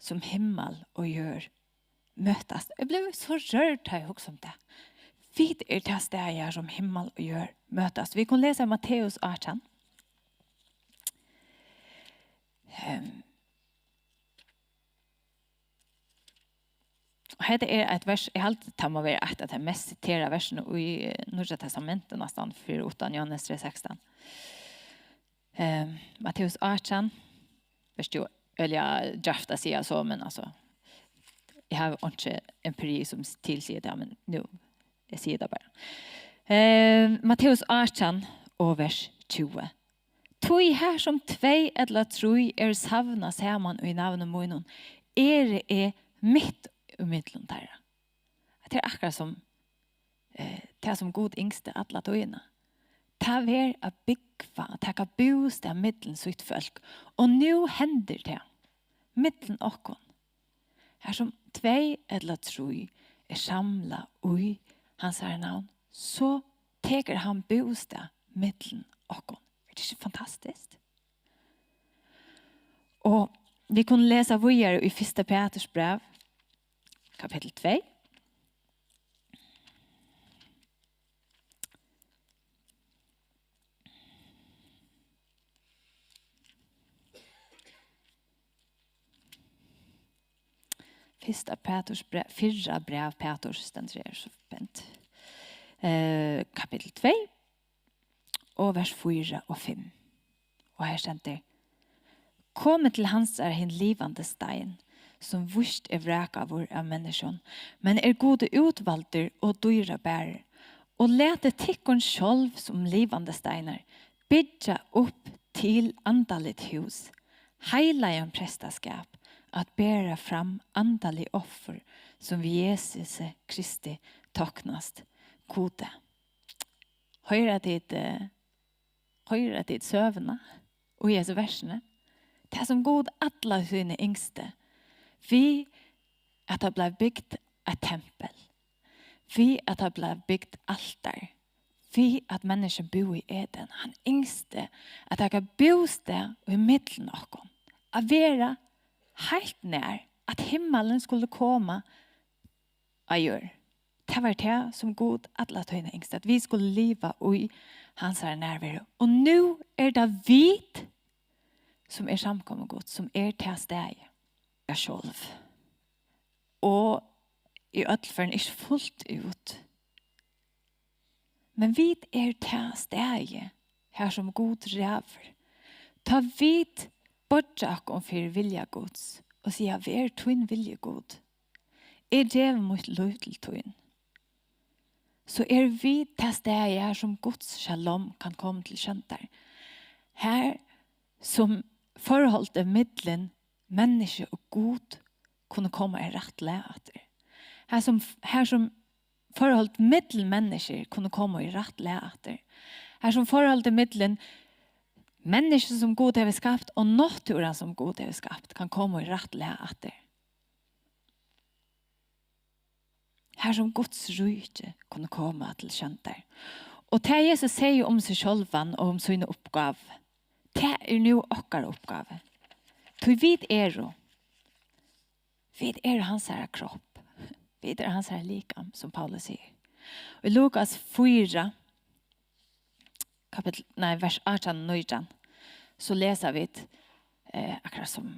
sum himmal og jørð møtast. Eg blívi so rørd, tá eg hugsi um tað. Vit eru tað staðið, har sum himmal og jørð møtast. Vit kunnu lesa Matteus átjan. Ehm, og hetta er eitt vers, eg haldi, tað má vera eitt av teimum mest siteraðu versunum í, eh, Nýggja Testamentinum, næstan, fyri uttan Jóhannes trý sekstan. Eh, Matteus átjan, veitst tú, øgiliga djarvt at siga so, men altso, eg havi einki empiri sum tilsigur tað, men nú, eg sigi tað bara. Eh, Matteus átjan og vers tjúgu. Tí har sum tvey ella trý eru savnað saman í navni mínum, eri eg mitt ímillum teirra. Tað er akkurát sum, eh, tað sum Gud ynskti alla tíðina. Tað var at búgva, at taka bústað millum sítt fólk. Og nú hendir tað, millum okkum. Har sum tvey ella trý er samlað í hansara navn, so tekur hann bústað millum okkum. Er tað ikki fantastiskt? Og vit kunnu lesa víðari í fyrsta Peturs bræv, kapittul tvey. Fyrsta Peturs bræv, fyrra bræv Peturs, stendur her, so bent. Eh, kapittul tvey, og vers fýra og fimm. Og her stendur: Komið til hansara hin livandi stein, sum víst er vrakaður av menniskjum, men er Gudi útvaldur og dýrabarur, og latið tykkum sjálv sum livandi steinar byggja upp til andaligt hús, heilagan prestaskap, at bera fram andalig offur, sum við Jesusi Kristi toknast Gudi. Hoyra tit, eh, hoyra tit søguna í hesi versini? Tað sum Gud alla tíðina ynskti, við at tað bleiv bygt eitt tempul, við at tað bleiv bygt altar, við at menniskjum búðu í Eden. Hann ynskti at taka bústað í millum okkum, at vera heilt nær, at himmalin skuldi koma á jørð. Tað var tað, sum Gud alla tíðina ynskti, at vit skulu liva í hansara nærveru. Og nú er tað vit, sum er samkomu Guds, sum er tað staðið. Ja, sjálv. Og í øll førum ikki fult út. Men vit er tað staðið, har sum Gud ræður. Tá vit boyggja okkum fyri vilja Guds og siga: Ver tín vilji, Gud. Eg gevi mítt lív til tín. So eru vit tað staðið, har sum Guds shalom kann koma til sjóndar. Har sum forholdið millum menniskju og Gud kunnu koma í rætt lag aftur. Har sum, har sum forholdið millum menniskjur kunnu koma í rætt lag aftur. Har sum forholdið millum menniskju, sum Gud hevur skapt, og náttúran, sum Gud hevur skapt, kann koma í rætt lag aftur. Har sum Guds ríki kunnu koma til sjóndar. Og tað Jesus segði um seg sjálvan og um sína uppgávu, tað er nú okkara uppgáva. Tí vit eru, vit eru hansara kropp. Vit eru hansara likam, sum Paulus sigur. Og í Lukas fýra, kapittul, nei, vers átjan og nítjan, so lesa vit, eh, akkurát sum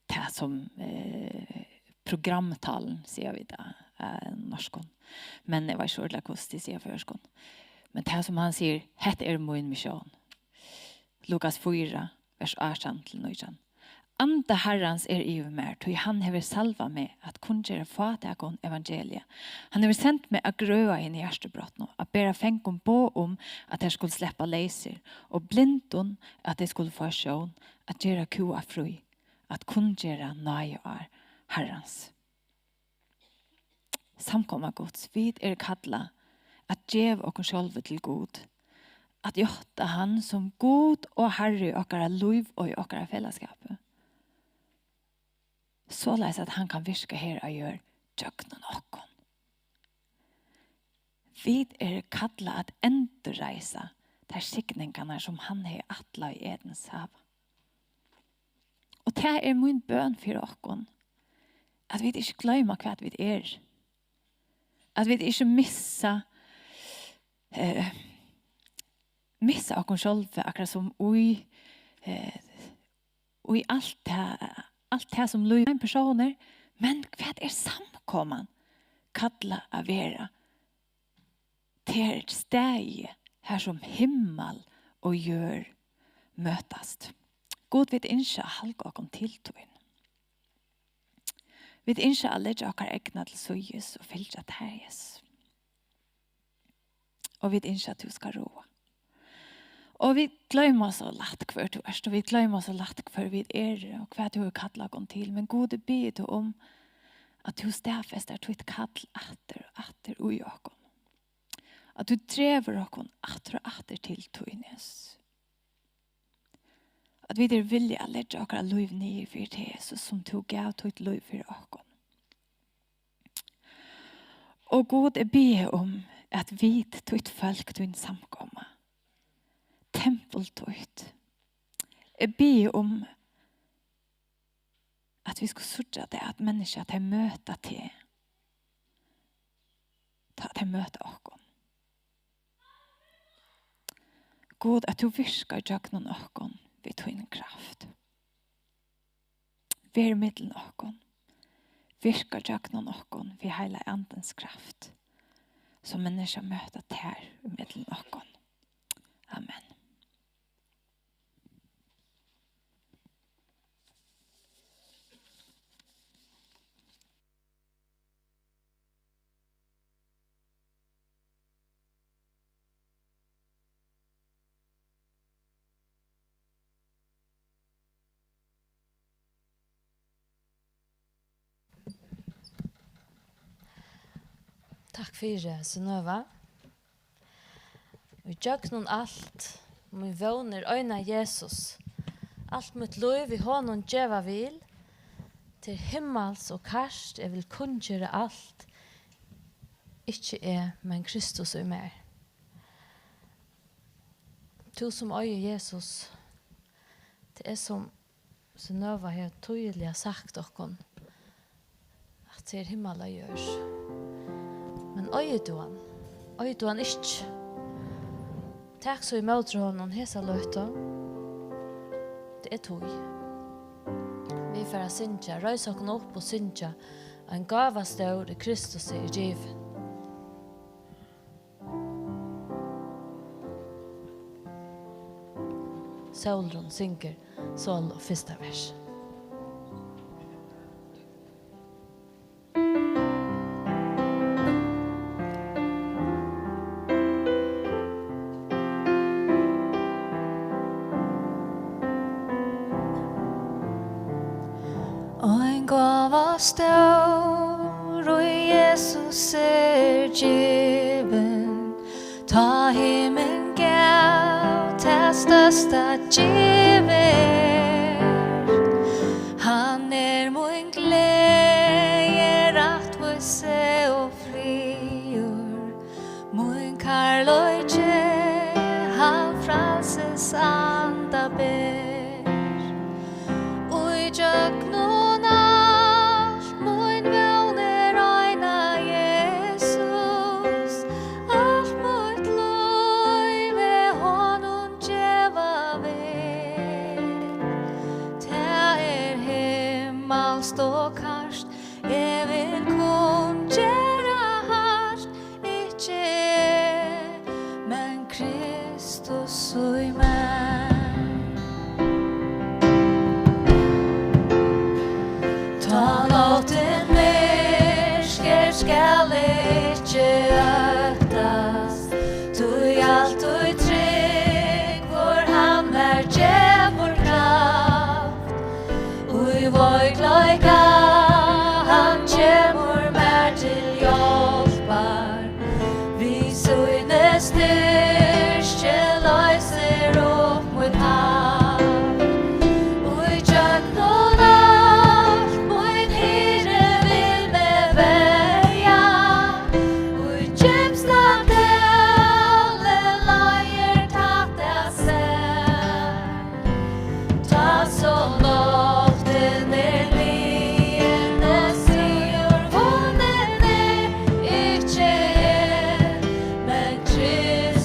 tað sum, eh, programtalen, siga vit á, á norskum. Men eg veit ikki ordiliga hvussu tit siga á føroyskum. Men tað sum hann sigur: Hetta er mín missión. Lukas fýra, vers átjan til nítjan. Andi Harrans er yvir mær, tí hann hevur salvað meg at kunngera fátækum evangeliið. Hann hevur sent meg at grøða hini hjartabrotnu, at bera fangum boð um, at teir skulu sleppa leysir, og blindum, at tey skulu fáa sjón, at gera kúgað frí, at kunngera náðiár Harrans. Samkoma Guds, vit eru kallað at geva okkum sjálvi til Gud, at játta hann sum Gud og Harra í okkara lív og í okkara felagsskapi, soleiðis at hann kann virka her á jørð gjøgnum okkum. Vit eru kallað at endurreisa tær signingarnar, sum hann hevði ætlað í Edens hava. Og tað er mín bøn fyri okkum, at vit ikki gloyma, hvat vit eru. At vit ikki missa, eh, missa okkum sjálvi, akkurát sum í, eh, í alt tað, alt tað sum lív ein persónur, men hvat er samkoman kallað at vera? Tað er staðið, har sum himmal og jørð møtast. Gud, vit ynskja at halga okkum til tín. Vit ynskja at leggja okkara egna til síðis og fylgja tær, Jesus. Og vit ynskja, at tú skal ráða. Og vit gloyma so lætt, hvør tú ert, og vit gloyma so lætt, hvør vit eru, og hvat tú hevur kallað okkum til. Men Gud, eg biði teg um, at tú staðfestar títt kall aftur og aftur í okkum. At tú dregur okkum aftur og aftur til tín, Jesus. At vit eru villig at leggja okkara lív niður fyri teg, Jesus, sum tú gav títt lív fyri okkum. Og Gud, eg biði um, at vit, títt fólk, tín samkoma, tempul títt, eg biði um, at vit skulu síggja tað, at menniskju, at tey møta teg, tá tey møta okkum. Gud, at tú virkar gjøgnum okkum við tín kraft. Ver í millum okkum. Virka gjøgnum okkum við Heilaga Andans kraft, so menniskju møta tær í millum okkum. Amen. Takk fyri, Synnøva. Í gjøgnum alt, mín vón er eina Jesus. Alt mítt lív í honum geva vil. Til himmals og kast eg vil kunngera alt. Ikki eg, men Kristus í mær. Tú sum eigur Jesus, tað er sum Synnøva hevur týðiliga sagt okkum, at tað er himmal og jørð. Men eigur tú hann? Eigur tú hann ikki? Tak so ímóti honum hesa løtu. Tað er tíð. Vit fara at syngja, reisa okkum upp og syngja: Ein gáva stór í Kristusi er givin. Sólrun syngur solo, fyrsta vers. Ein gáva stór, ið Jesus er givin, tá himin gav tað størsta givið. Hann er mín gleði, rættvísi og friður, mín kærleiki, hann frælsis anda ber. Í gjøgnum alt mín vón er eina Jesus, alt mítt lív eg honum geva vil. Tað er himmalskt og kært, eg vil kunngera hart, ikki eg, men Kristus í mær. Tá náttin myrk er, skal eg ikki óttast, tí altíð tryggur hann mær gevur kraft. Í veikleika hann kemur mær til hjálpar, við síni styrki loysir upp mítt hav. Í gjøgnum alt mín hirði vil meg verja, í djúpsta dali leiðir tætt at sær. Tá so náttin er liðin og sigur vunnin er, ikki eg, men Kristus.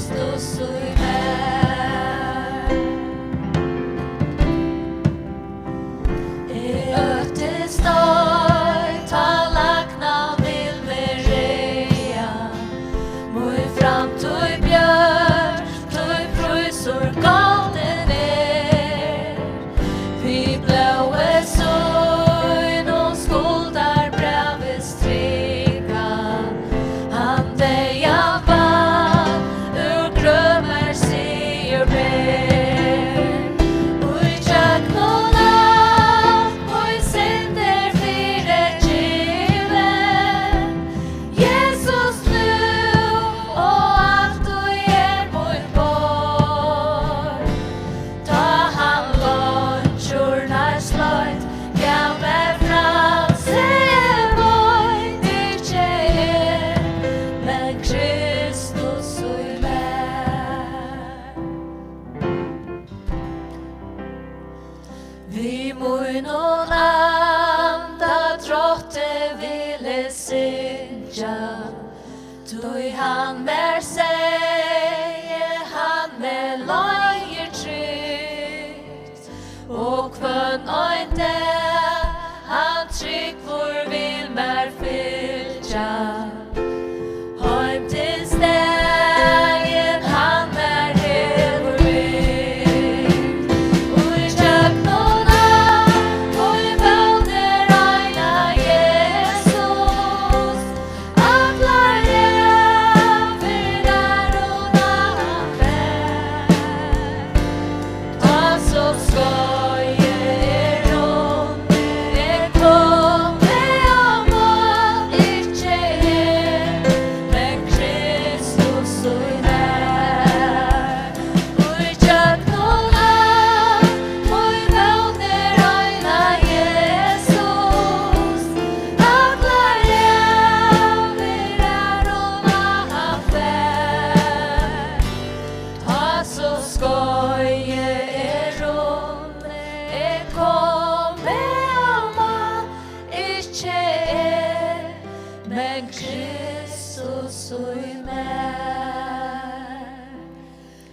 Í mær,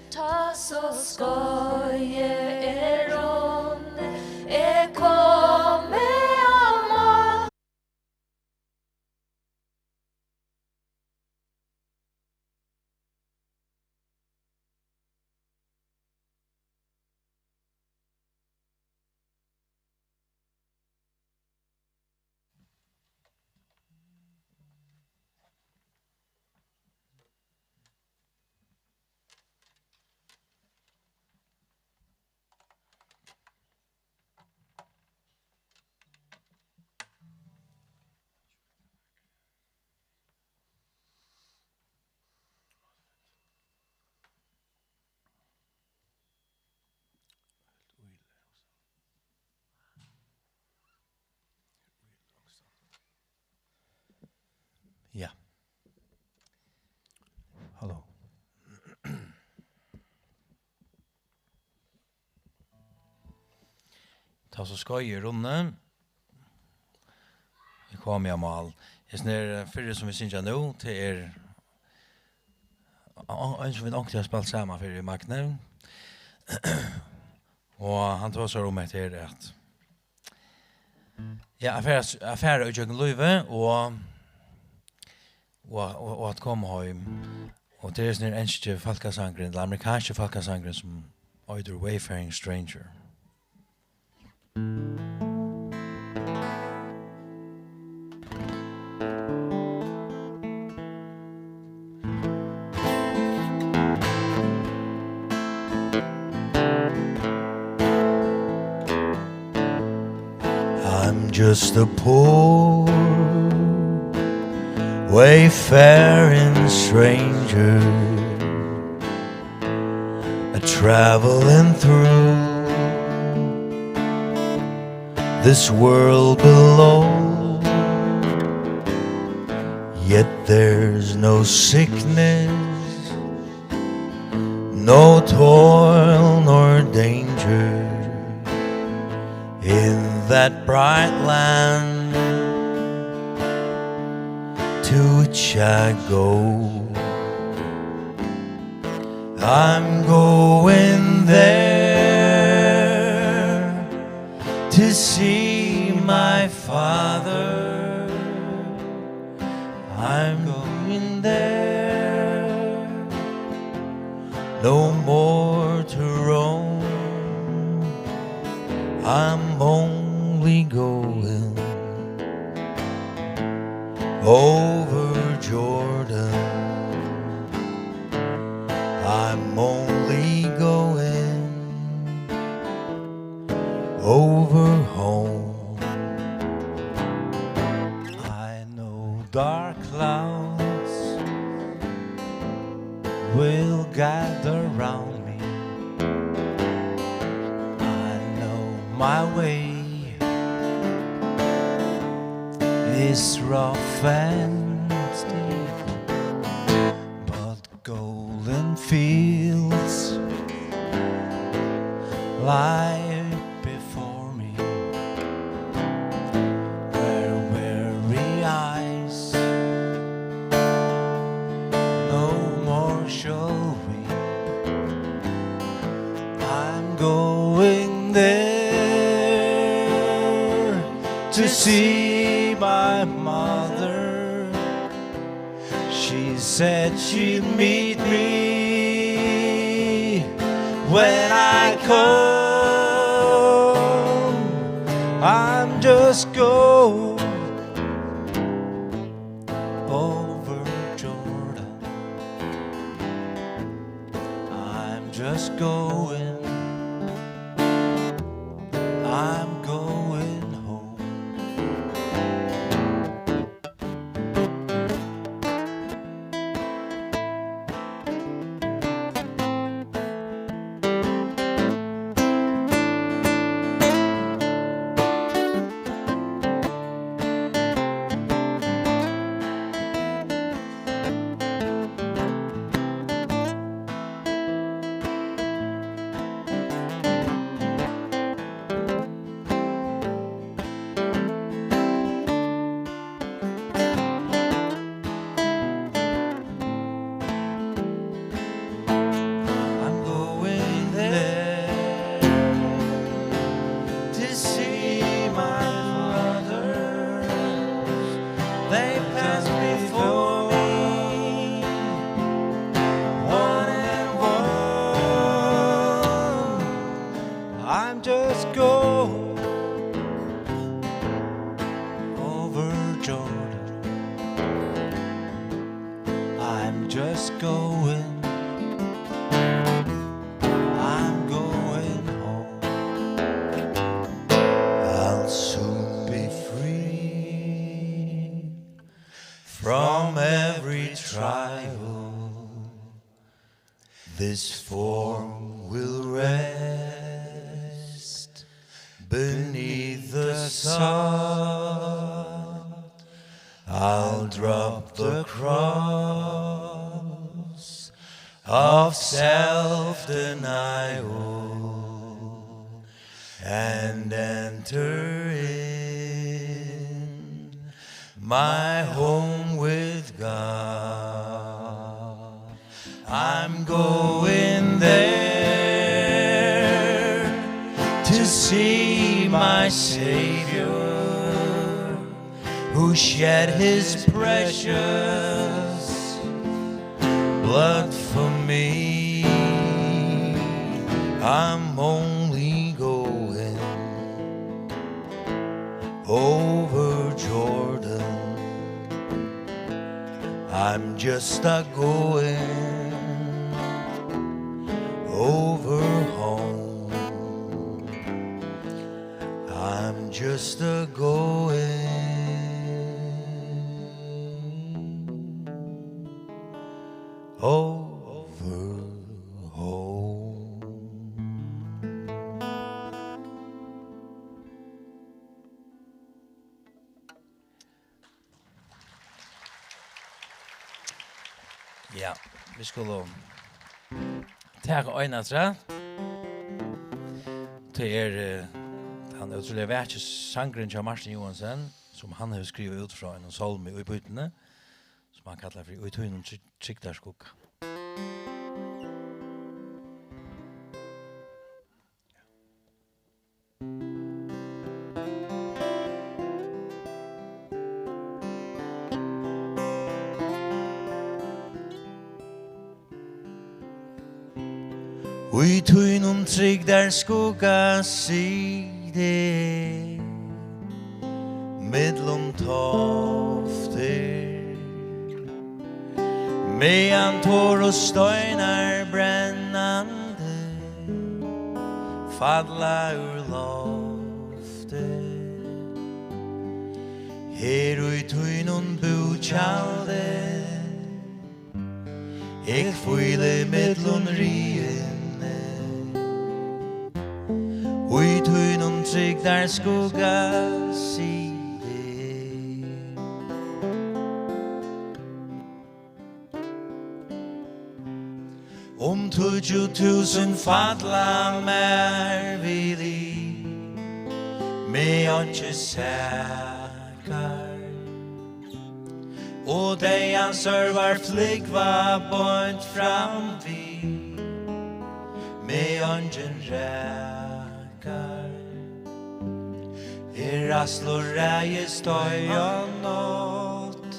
tá so skeiðið er runnið, eg komi á mál. Ja. Halló. Tá so skeiðið er runnið, eg komi á mál. Hesin her, eh, fyrri sum vit syngja nú, tað er ein, ein sum vit onkuntíð hava spælt saman fyri, Magni. Og hann tosar um hetta her, at, ja, at fara, at fara ígjøgnum lívið og, og, og, og at koma heim. Og tað er hesin her enski fólkasangurin, ella amerikanski fólkasangurin, sum eitur Wayfaring Stranger. I'm just a poor wayfaring stranger, a traveling through this world below. Yet there's no sickness, no toil nor danger in that bright land to which I go. I'm going there to see my father. I'm going there, no more to roam. I'm only going over Jordan. I'm only going over home. I know dark clouds will gather round me. I know my way is rough and steep, but golden fields lie before me, where weary eyes no more shall weep. I'm going there to see my mother. She said she'd meet me when I come. I'm just going over Jordan. I'm just going, I'm going home. going, I'm going home. I'll soon be free from every trial. This form will rest beneath the sun. I'll drop the cross of self-denial and enter in my home with God. I'm going there to see my Savior, who shed his precious blood for me. I'm only going over Jordan. I'm just a going over home. I'm just a going over home. Ja, vit skulu taka ein afturat. Tað er, eh, tann ótrúliga vakri sangurin hjá Martin Johansen, sum hann hevur skrivað út frá einum sálmi í Bíbliuni, sum hann kallar fyri Í tínum try-, trygdarskugga. Í tínum trygdarskugga siti eg millum toftir, meðan torr og steinar brennandi falla úr lofti. Her í tínum bútjaldi eg hvíli millum riðini, í tínum trygdarskugga siti eg. Um tíggju túsund falla mær, vil eg meg einki sakar, og deyðans sørvar flúgva beint fram við, meg eingin rakar. Eg ræðslu ræðist ei ein nátt,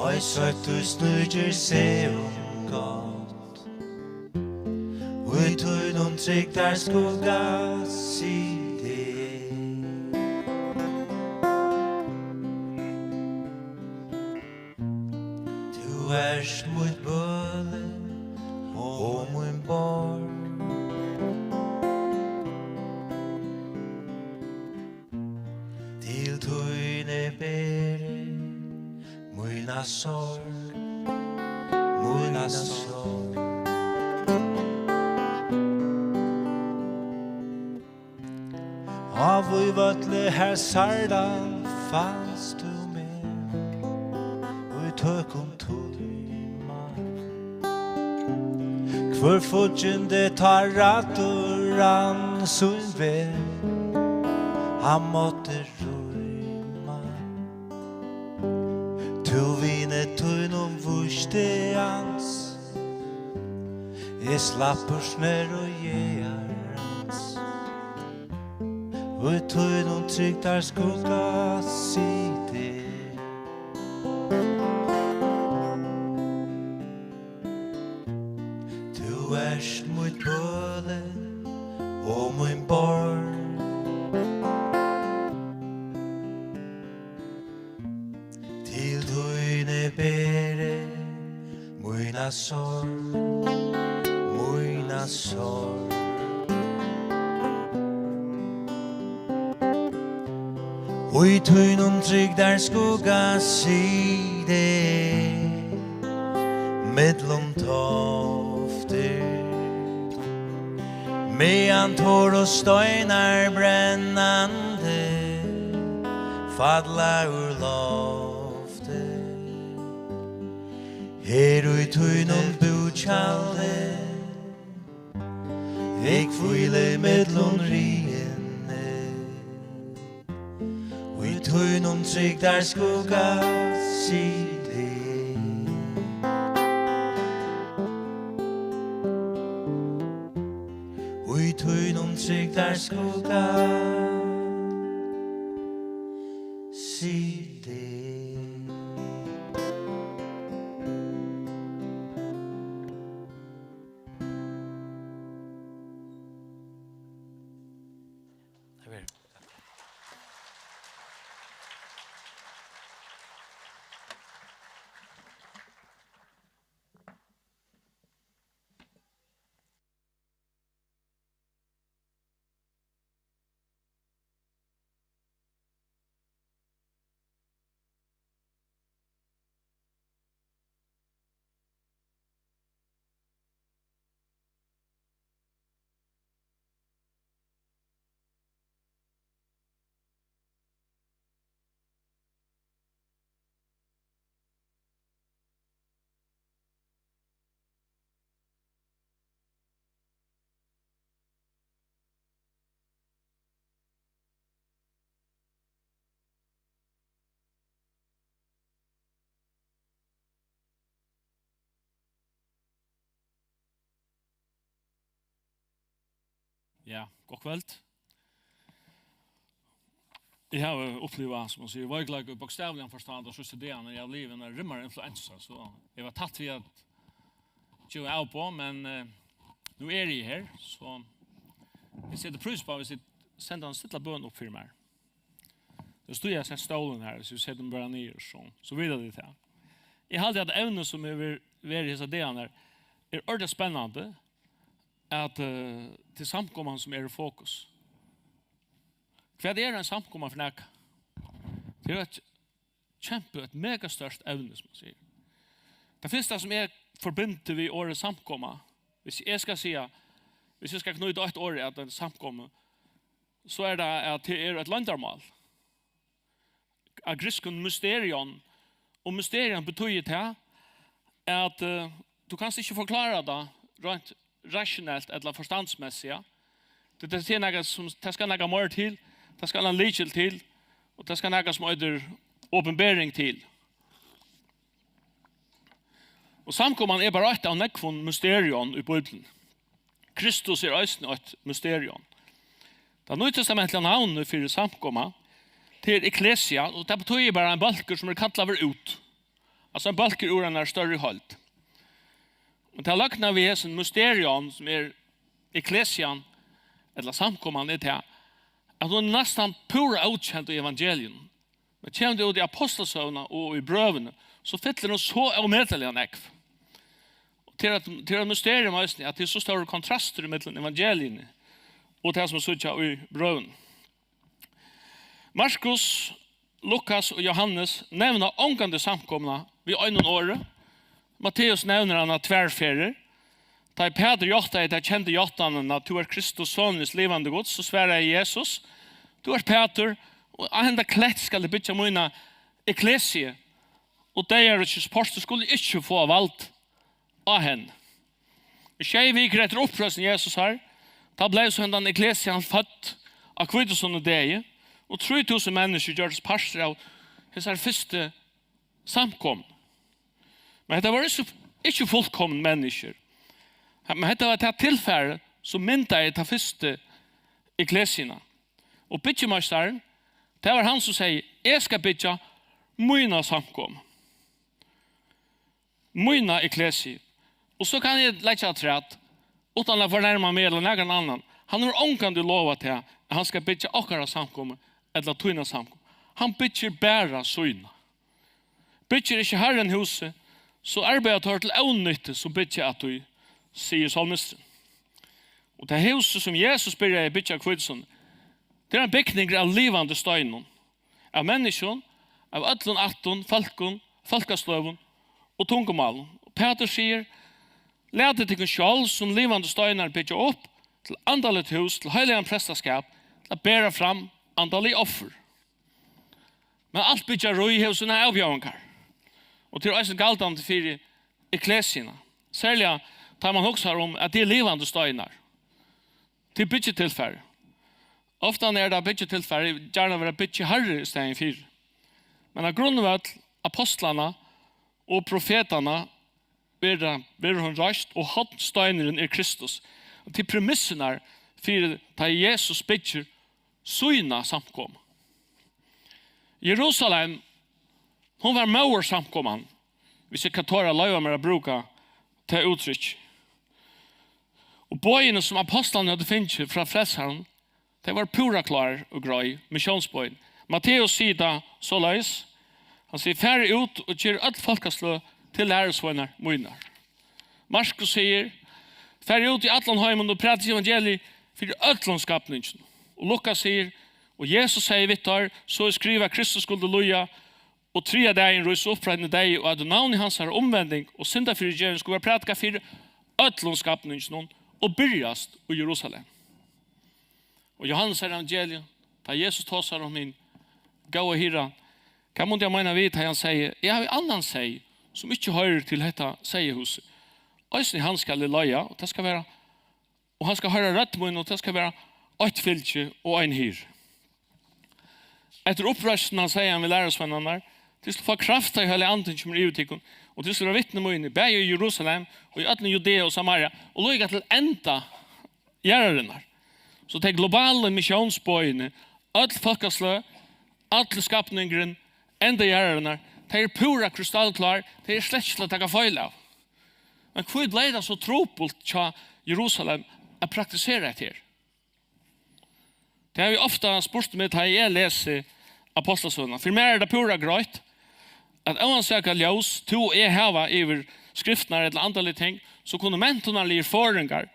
ei sóttur sníkir seg um gátt. Í tínum trygdarskugga siti eg. Tú ert mítt bøli og mín borg. Til tín eg beri mína sorg, mína sorg. Á Víðvølli har særdan fanst tú meg í tøkum tíma. Hvør fíggindi tá rættur rann sín veg, hann mátti rýma. Tú vini tínum vísti ans, eg slapp úr snøru jagarans. Í tínum trygdarskugga siti eg. Tú ert mítt bøli og mín borg. Til tín eg beri mína Sorg, mína sorg. Í tínum trygdarskugga siti eg, millum toftir, meðan torð og steinar brennandi falla úr lofti. Her í tínum bútjaldi, eg hvíli millum riðini. Í tínum trygdarskugga siti eg. Í tínum trygdarskugga siti eg. Ja, gott kvøld. Eg havi upplivað, sum man sigur, veikleika í bókstavligan forstand, og síðstu dagarnar eg havi livað eina rimmara influensu, so eg var tætt við at geva avboð, men, eh, nú eri eg her, so eg seti prís uppá, hvis tit senda eina stilla bøn upp fyri mær. Nú stígi eg, sett stólin her, so eg seti meg bara niður, so, so vita tit tað. Eg haldi, at evnið, sum hevur verið hesar dagarnar, er ordiliga spennandi, at, eh, tað er samkoman, sum er í fokus. Hvat er ein samkoma fyri nakað? Tað er eitt kjempe, eitt megastórt evni, sum man sigur. Tað fyrsta, sum eg forbindi við orðið samkoma, hvis eg skal siga, hvis eg skal knýta eitt orð at ein samkomu, so er tað, at tað er eitt loyndarmál. Av grikskum mysterion, og mysterion betýðir tað, at, eh, tú kanst ikki forklára tað reint rationelt ella forstandsmessiga. Tað, tað er nakað sum, tað skal nakað meir til, tað skal ein lykil til, og tað skal nakað sum eitur opinbering til. Og samkoman er bara eitt av nógvum mysterium í Bíbliuni. Kristus er eisini eitt mysterium. Tað nýtestamentliga navnið fyri samkoma, tað er ekklesia, og tað betýðir bara ein bólkur, sum er kallaður út. Altso ein bólkur úr einari størri heild. Men tað løgna við hesum mysterium, sum er ekklesian, ella samkoman, er tað, at hon er næstan púra ókend í evangelium. Men kemur tú út í Ápostlasøguna og í brøvini, so fyllir hon so ómetaliga nógv. Og tað er eitt, tað er eitt mysterium eisini, at tað er so stórur kontrastur ímillum evangeliini og tað, sum vit síggja í brøvunum. Markus, Lukas og Jóhannes nevna ongantíð samkomuna við einum orði. Matteus nevnir hana tvær ferðir. Tá ið Pætur játtaði ta kendu játtanina, "Tú ert Kristus, sonur hins livandi Guds," so svaraði Jesus, "Tú ert Pætur, og á henda klett skal eg byggja mína ekklesiu, og deyðaríkis portur skulu ikki fáa vald á henni." Sjey vikur eftir uppreisn Jesusar, tá bleiv so hendan ekklesian fødd á hvítusunnudegi, og trý túsund menniskju gjørdust partur av hesari fyrstu samkomu. Men hetta vóru ikki, ikki fullkomin menniskjur. Men hetta var tað tilfarið, sum myndaði ta fyrstu ekklesiuna. Og byggimeistarin, tað var hann, sum segði, "Eg skal byggja mína samkomu, mína ekklesiu." Og so kann eg leggja afturat, uttan at fornærma meg ella nakran annan, hann hevur ongantíð lovað tað, at hann skal byggja okkara samkomu ella tína samkomu. Hann byggir bara sína. Byggir ikki Harrin húsið, so arbeiða teir til ónýtti, sum byggja at tí, sigur sálmisturin. Og tað húsið, sum Jesus byrjaði at byggja á Hvítusunnu, tað er ein bygningur av livandi steinum, av menniskjum, av øllum ættum, fólkum, fólkasløgum og tungumálum. Og Pætur sigur: Latið tykkum sjálv sum livandi steinar byggja upp til andaligt hús, til heilagan prestaskap, til at bera fram andalig offur. Men alt byggjarí hevur sínar avbjóðingar. Og tað er eisini galdandi fyri ekklesiuna. Serliga tá man hugsar um, at tað er livandi steinar. Tað er byggitilfar. Ofta er tað byggitilfar, gjarna verða byggiharri í staðin fyri. Men á grundvøll apostlanna og profetanna verða, verður hon reist, og hornsteinurin er Kristus. Og til premissurnar fyri, tá Jesus byggir sína samkomu. Jerusalem, hon var móðursamkoman, hvis eg kann tora at loyva mær at brúka tað úttrykk. Og boðini, sum apostlarnir høvdu fingið frá frelsaranum, tey vóru púra klár og greið, missiónsboðini. Matteus sigur tað soleiðis, hann sigur: Farið út og gerið øll fólkasløg til lærisveinar mínar. Markus sigur: Farið út í allan heimin og prædikið evangeliið fyri øllum skapninginum. Og Lukas sigur: Og Jesus segði við teir: So er skrivað, Kristus skuldi líða og triðja dagin rísa upp frá hinum deyðu, og at í navni hansara umvending og syndafyrigeving skulu verða prædikað fyri øllum skapninginum og byrjast í Jerusalem. Og Jóhannes evangelium, tá Jesus tosar um hin góða hirðan, hvat mundi hann meina við, tá hann segði: Eg havi annan seyð, sum ikki hoyrir til hetta seyðahúsið. Eisini hann skal eg leiða, og tað skal vera, og hann skal hoyra rødd mín, og tað skal vera eitt fylgi og ein hirð. Eftir uppreisnina segði hann við lærisveinarnar: Tit skulu fáa kraft, tá ið Heilagi Andin kemur yvir tykkum, og tit skulu vera vitni mínir, bæði í Jerusalem og í øllum Judea og Samaria, og líka til enda jarðarinnar. So tey globalu missiónsboðini, øll fólkasløg, allur skapningurin, enda jarðarinnar, tey eru púra krystallklár, tey eru slett ikki til at taka feil av. Men hví bleiv tað so trupult hjá Jerusalem at praktisera hetta her? Tað havi eg ofta spurt meg, tá eg lesi Apostlasøguna. Fyri mær er tað púra greitt, at óansakað ljós tú og eg hava yvir skriftirnar ella andalig ting, so kunnu mentanarligir forðingar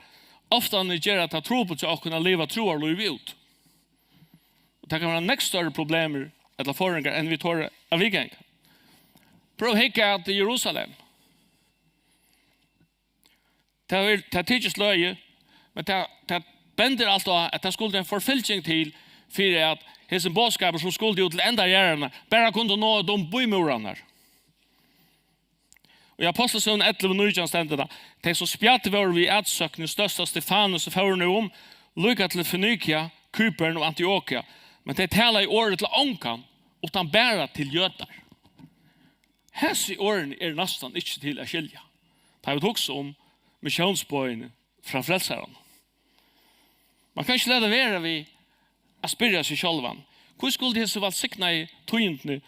ofta gera tað trupult hjá okkum at liva trúarlívið út. Og tað kann vera nógv størri problemir ella forðingar, enn vit tora at viðganga. Prøv at hygga at Jerusalem. Tað er, tað tykist løgið, men tað, tað bendir alt á, at tað skuldi ein forfylging til, fyri at hesin boðskapur, sum skuldi út til enda jarðarinnar, bara kundi náa út um býmúrarnar. Og í Apostlasøguni ellivu nítjan stendur tað: Tey, sum spjadd vóru við atsókn hin størsta Stefanus, fóru nú um, líka til Fønikia, Kypern og Antiokia, men tey talaðu orðið til ongan, uttan bara til jødar. Hesi orðini eru næstan ikki til at skilja, tá vit hugsa um missiónsboðini frá Frelsaranum. Man kann ikki lata vera við at spyrja seg sjálvan: Hví skuldu hesi vælsignaðu tíðindini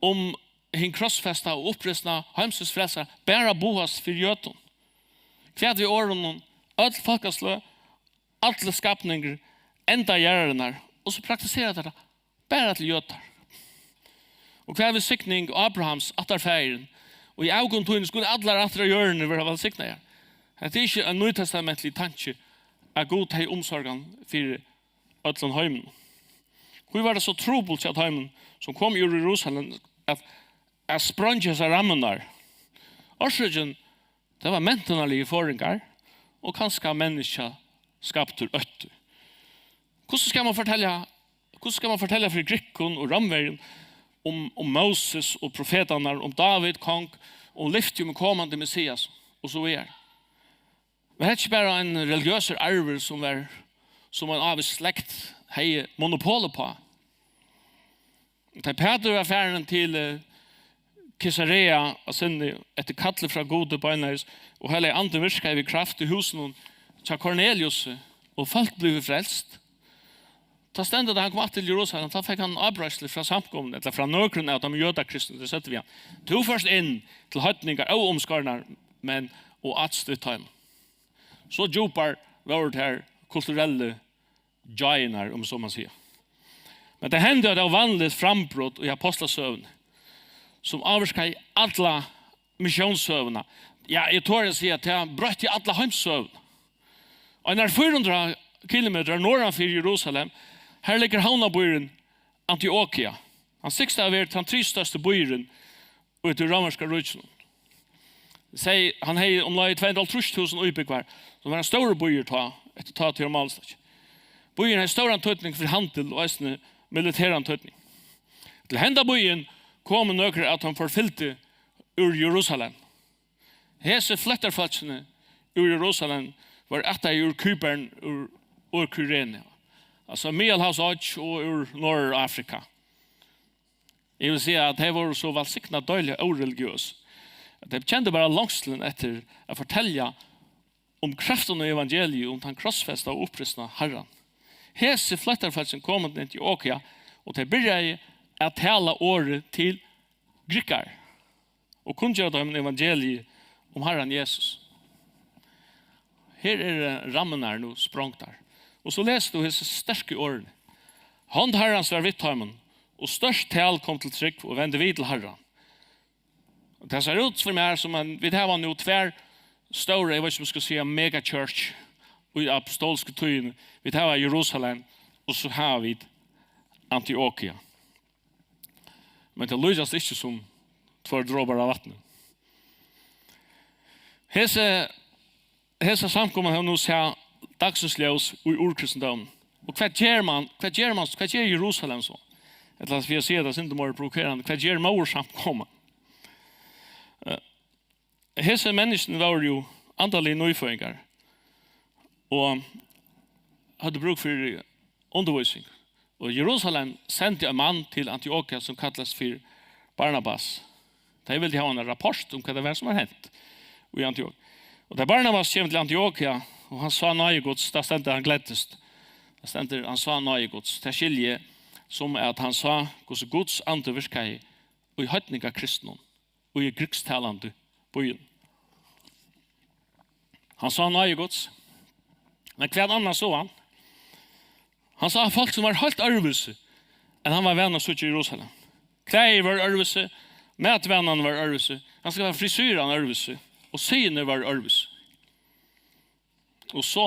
um hin krossfesta og upprisna heimsins frelsara bara boðast fyri jødum? Hvat við orðunum: Øll fólkasløg, allur skapningur, enda jarðarinnar, og so praktisera teir tað bara til jødar. Og hvat við signing Abrahams, ættarfaðirin: Og í avkom tín skulu allar ættir á jørðini verða vælsignaðar? Hetta er ikki ein nýtestamentligur tanki, at Gud hevði umsorgan fyri øllum heiminum. Hví var tað so trupult hjá teimum, sum komu úr Jerusalem, at, at spreingja hesar rammurnar? Orsøkin, tað var mentanarligir forðingar og kanska menniskjaskaptur ótti. Hvussu skal man fortelja, hvussu skal man fortelja fyri grikkum og rómverjum um, um Moses og profetarnar, um David kong, um lyfti um komandi Messias og so víðari? Var hetta ikki bara ein religiøsur arvur, sum var, sum ein ávís slekt hevði monopol uppá? Tá Pætur var farin til, eh, Kesarea av sinni, eftir kalli frá Gudi beinleiðis, og Heilagi Andin virkaði við kraft í húsinum hjá Korneliusi, og fólk blivu frelst, tá stendur tað, hann kom aftur til Jerusalem, tá fekk hann avbreiðslu frá samkomuni, ella frá nøkrum av teimum jødakristnu, tey søgdu við hann: Tú fórt inn til heidningar, óumskornar menn, og atst við teimum. So djúpar vóru tær kulturellu gjáirnar, um so man siga. Men tað hendi eitt óvanligt frambrot í Apostlasøguni, sum ávirkaði alla missiónssøguna. Ja, eg tori at siga, at tað broytti alla heimssøguna. Einar fýra hundrað kilometrar norðan fyri Jerusalem, har liggur havnarbýurin Antiokia. Hann sigst at vera tann triðstørsti býurin í tí rómverska ríkinum. Seg, hann hevði umleið tvey hundrað og hálvtrýss túsund íbúgvar, sum var ein stórur býur tá, eftir tá tíðar málstøki. Býurin hevði stóran týdning fyri handil og eisini militeran týdning. Til henda býin komu nøkur av teim forfylgdu úr Jerusalem. Hesi flóttarfólkini úr Jerusalem vóru ættaði úr Kýpern, úr, úr Kyrene, altso Miðalhavsoyggj og úr Norðurafrika. Eg vil siga, at tey vóru so vælsignað deiliga óreligiøs, at tey kendu bara longslin eftir at fortelja um kraftin í evangeliið, um tann krossfesta og upprisna Harran. Hesi flóttarfólkini komu til Antiokia, og tey byrjaðu at tala orðið til grikkar og kunngera teimum evangeliið um Harran Jesus. Her eru rammurnar nú sprongdar. Og so lesur tú hesi sterku orðini. Hond Harrans var við teimum, og stórt tal kom til trúgv og vendi við til Harran. Og tað sær út fyri mær sum ein, vit hava nú tvær stórar, eg veit ikki um eg skal siga megachurch, í apostolsku tíðini. Vit hava Jerusalem, og so hava vit Antiokia. Men tað líkjast ikki sum tveir dropar av vatni. Hesi, hesa samkoman hevur nú sæð dagsins ljós í urkristindóminum. Og hvat ger man, hvat ger man, hvat ger Jerusalem so? Ella, fyri at siga tað sindur meira provokerandi, hvat ger móðursamkoman? Eh, hesi menniskjuni vóru jú andaligir nýføðingar og høvdu brúk fyri undirvísing. Og Jerusalem sendi ein mann til Antiokia, sum kallast fyri Barnabas. Tey vildu hava ein rapport um, hvat tað var, sum var hent í Antiokia. Og tá Barnabas kemur til Antiokia, og hann sá náði Guds, tá stendur, hann gleddist. Tá stendur, hann sá náði Guds. Tað skilji eg sum, at hann sá, hvussu Guds andi virkaði í heidningakristnum, í grikstalandi býum. Hann sá náði Guds. Men hvat annað sá hann? Hann sá fólk, sum var heilt øðrvísi enn hann var vanur at síggja í Jerusalem. Klæðir vóru øðrvísi, matvanan var øðrvísi, kanska var frisýran øðrvísi, og siðirnir vóru øðrvísi. Og so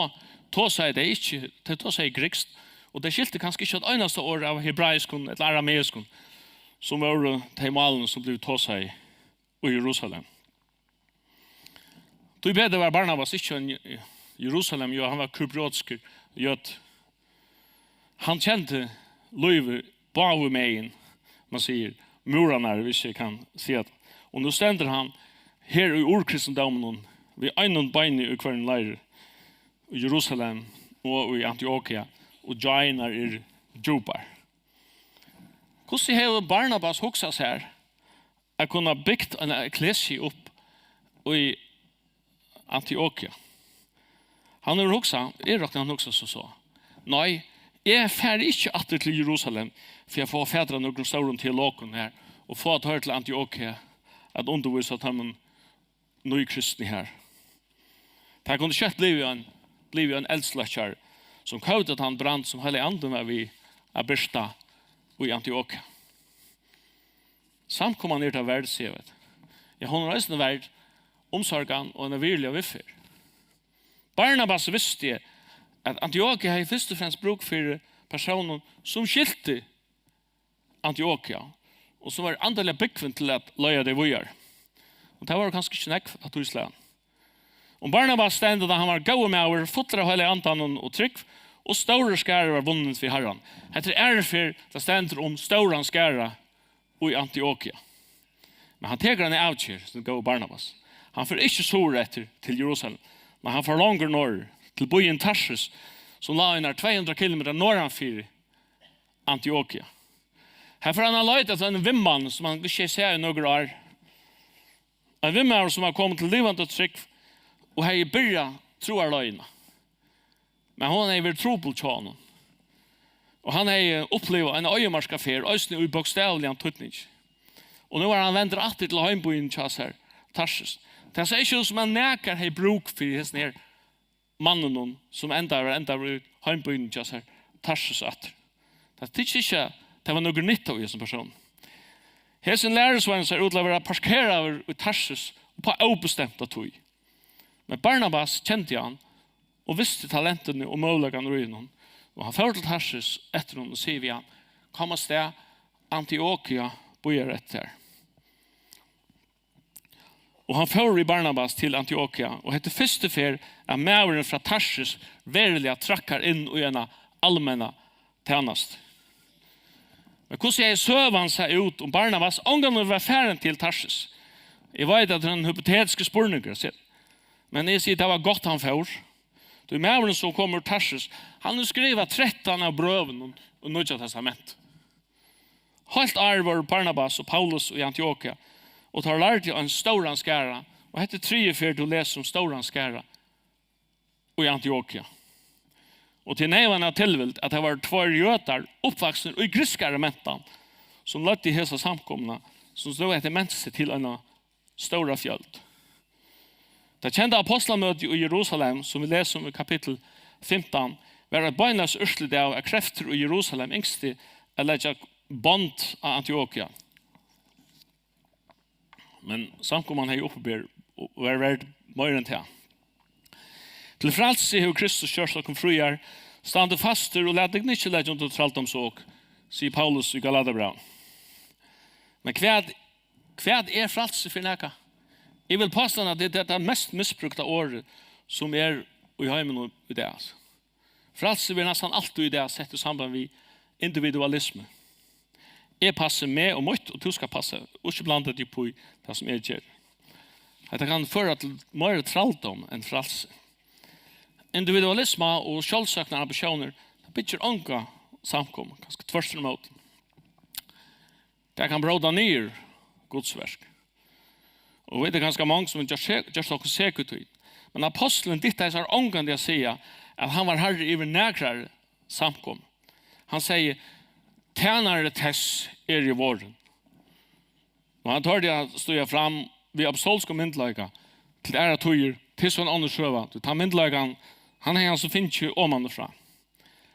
tosaðu tey ikki, tey tosaðu grikskt, og tey skiltu kanska ikki eitt einasta orð av hebraiskum ella arameiskum, sum vóru tey málini, sum blivu tosaði í Jerusalem. Tíbetur var Barnabas ikki ein Jerusalem, jú, hann var kypriotiskur jødi. Hann kendi lívið báðumegin, man sigur, múrarnar, hvis eg kann siga tað. Og nú stendur hann her í urkristindóminum við einum beini í hvørjum leiri, í Jerusalem og í Antiokia, og gjáirnar eru djúpar. Hvussu hevur Barnabas hugsað sær at kunna bygt eina ekklesiu upp í Antiokia? Hann hevur hugsað, eg rokni, hann hugsar sum so: Nei, eg fari ikki aftur til Jerusalem fyri at fáa fatur á nøkrum stórum teologum har og fáa teir til Antiokia at undirvísa teimum nýkristnu har. Tað kundi skjótt blivið ein, blivið ein eldsløkkjari, sum koyvdi tann brand, sum Heilagi Andin var við at birta í Antiokia. Samkoman er tað verd, siga vit. Ja, hon er eisini verd umsorgan og eina virðiliga viðferð. Barnabas visti, at Antiokia hevði fyrst og fremst brúk fyri persónum, sum skilti Antiokia, og sum var andaliga búgvin til at leiða tey víðari. Og tað vóru kanska ikki nógv av tí slagnum. Um Barnabas stendur, at hann var góður maður, fullur av Heilaga Andanum og trúgv, og stórur skari var vunnin fyri Harran. Hetta er aðru ferð, tað stendur um stóran skara í Antiokia. Men hann tekur eina avgerð, sum góði Barnabas. Hann fer ikki suðureftir til Jerusalem, men hann fer longur norður, til býin Tarsus, sum lá einar tvey hundrað kilometrar norðan fyri Antiokia. Har fer hann at leita eftir einum vinmanni, sum hann ikki hevði sæð í nøkur ár. Ein vinmaður, sum var komin til livandi trúgv og hevði byrjað trúarleiðina. Men hon hevði verið trupul hjá honum. Og hann hevði upplivað eina oyðimarkaferð, eisini í bókstavligum týdningi. Og nú var hann vendur aftur til heimbýin hjá sær, Tarsus. Tað sá ikki út, sum at nakar hevði brúk fyri hesum her manninum, sum endaði, var endaður í heimbýnum hjá sær, Tarsus, aftur. Tað tykist ikki, at tað var nøkur nytta í hesum persóni. Hesin lærisveinurin sær út til at vera parkeraður í Tarsis upp á óbestemta tíð. Men Barnabas kendi hann og visti talentini og møguleikarnar í honum, og hann fór til Tarsis eftir honum og sigur við hann: "Kom avstað, Antiokia bíðar eftir tær." Og hann fór við Barnabas til Antiokia, og hetta er fyrstu ferð, at maðurin frá Tarsis veruliga traðkar inn í eina almenna tænastu. Men hvussu hevði søgan sæð út, um Barnabas ongantíð var farin til Tarsis? Eg veit, at tað er ein hypotetiskur spurningur, men eg sigi, tað var gott, hann fór. Tí maðurin, sum kom úr Tarsis, hann hevur skrivað trettan av brøvunum í Nýggja Testamenti. Heilt ár vóru Barnabas og Paulus í Antiokia, og teir lærdu ein stóran skara, og hetta er triðju ferð, tú lesur um stóran skara í Antiokia. Og til neyvan av tilvild, at tað vóru tveir jødar, uppvaksnir í grikskari mentan, sum løgdu hesa samkomuna, sum nú hetta menti seg til eina stóra fjøld. Tað kenda ápostlamøtið í Jerusalem, sum vit lesa um í kapittul fimtan, var eitt beinleiðis úrslit av, at kreftir í Jerusalem ynsktu at leggja bond á Antiokia. Men samkoman hevði uppiber og var verd meira enn tað. Til frælsi hevur Kristus gjørt okkum fríar, standið fastir og latið tykkum ikki leggja undir trældómsok, sigur Paulus í Galatabrævinum. Men hvat, hvat er frælsi fyri nakað? Eg vil påstå, at tað er tað mest misbrúkta orðið, sum er í heiminum í dag, altso. Frælsi verður næstan altíð í dag sett í samband við individualismu. Eg passi meg og mítt, og tú skalt passa, og ikki blanda teg upp í tað, sum eg geri. Hetta kann føra til meira trældóm enn frælsi. Individualisma og sjálvsøknarambitiónir, tað byggir onga samkomu, kanska tvørturímóti. Tað kann bróta niður Guds verk. Og vit eru kanska mong, sum hava gjørt sek-, gjørt okkum sek í tí. Men ápostulin diktaði sær ongantíð at siga, at hann var harri yvir nakrari samkomu. Hann segði: "Tænari tess eri eg vorðin." Og hann tordi at stíga fram við ápostolskum myndugleika til aðrar tíðir, til so ein onnur søga. Tí tann myndugleikan, hann hevði hann so fingið omanífrá.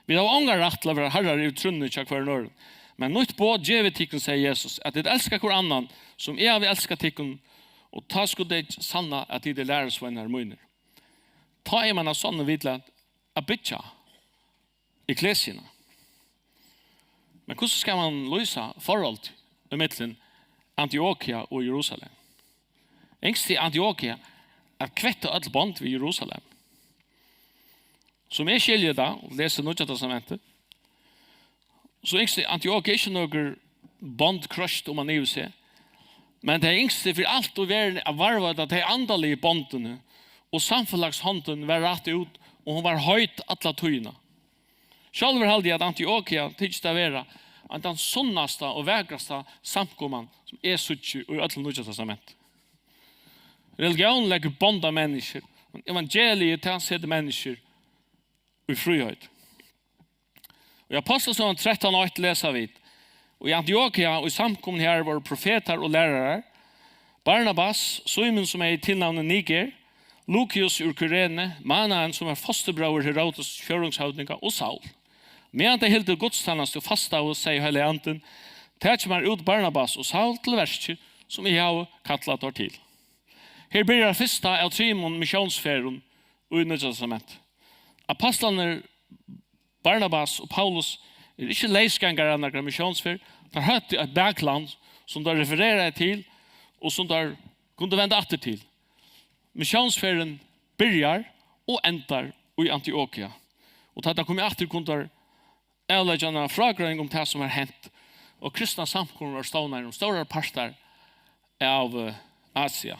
Vit hava ongan rætt til at vera harrar yvir trúnni hjá hvørjum øðrum. Men nýtt boð gevi eg tykkum, segði Jesus, at tit elska hvør annan, sum eg havi elskað tykkum, og tá skulu tey sanna, at tit eru lærisveinar mínir. Tá er man av sonnum við til at, at byggja ekklesiuna. Men hvussu skal man lýsa forhold ímillum Antiokia og Jerusalem? Ynskti Antiokia at kvetta øll bond við Jerusalem? Sum eg skilji tað, og lesi Nýggja Testamentið, so ynskti Antiokia ikki nøkur bond kroyst oman yvir seg, men tey ynskti fyri alt í verðini at varðveita tey andaligu bondini, og samfelagshondin var rætt út, og hon var heit alla tíðina. Sjálvur haldi eg, at Antiokia tykist at vera ein tann sunnasta og vakrasta samkoman, sum eg síggi í øllum Nýggja Testamenti. Religión leggur bond á menniskjur, men evangeliið, tað setir menniskjur í fríheit. Í Ápostlasøguni trettan eitt lesa vit: "Og í Antiokia, og í samkomuni har, vóru profetar og lærarar, Barnabas, Símun, sum hevði tilnavnið Niger, Lukius úr Kyrene, Manaen, sum var fosturbróðir Herodes fjórðingshøvdinga, og Saul. Meðan tey hildu gudstænastu og fastaðu, segði Heilagi Andin: Takið mær út Barnabas og Saul til verkið, sum eg havi kallað teir til." Her byrjar fyrsta av trimum missiónsferðum í Nýggja Testamenti. Ápostlarnir Barnabas og Paulus eru ikki leysgangarar av nakrari missiónsferð. Teir høvdu eitt bakland, sum teir refereraðu til, og sum teir kundu venda aftur til. Missiónsferðin byrjar og endar í Antiokia. Og tá teir koma aftur, kunnu teir avleggja eina frágreiðing um tað, sum har hent, og kristnar samkomur vóru stovnaðar um stórar partar av, eh, Asia.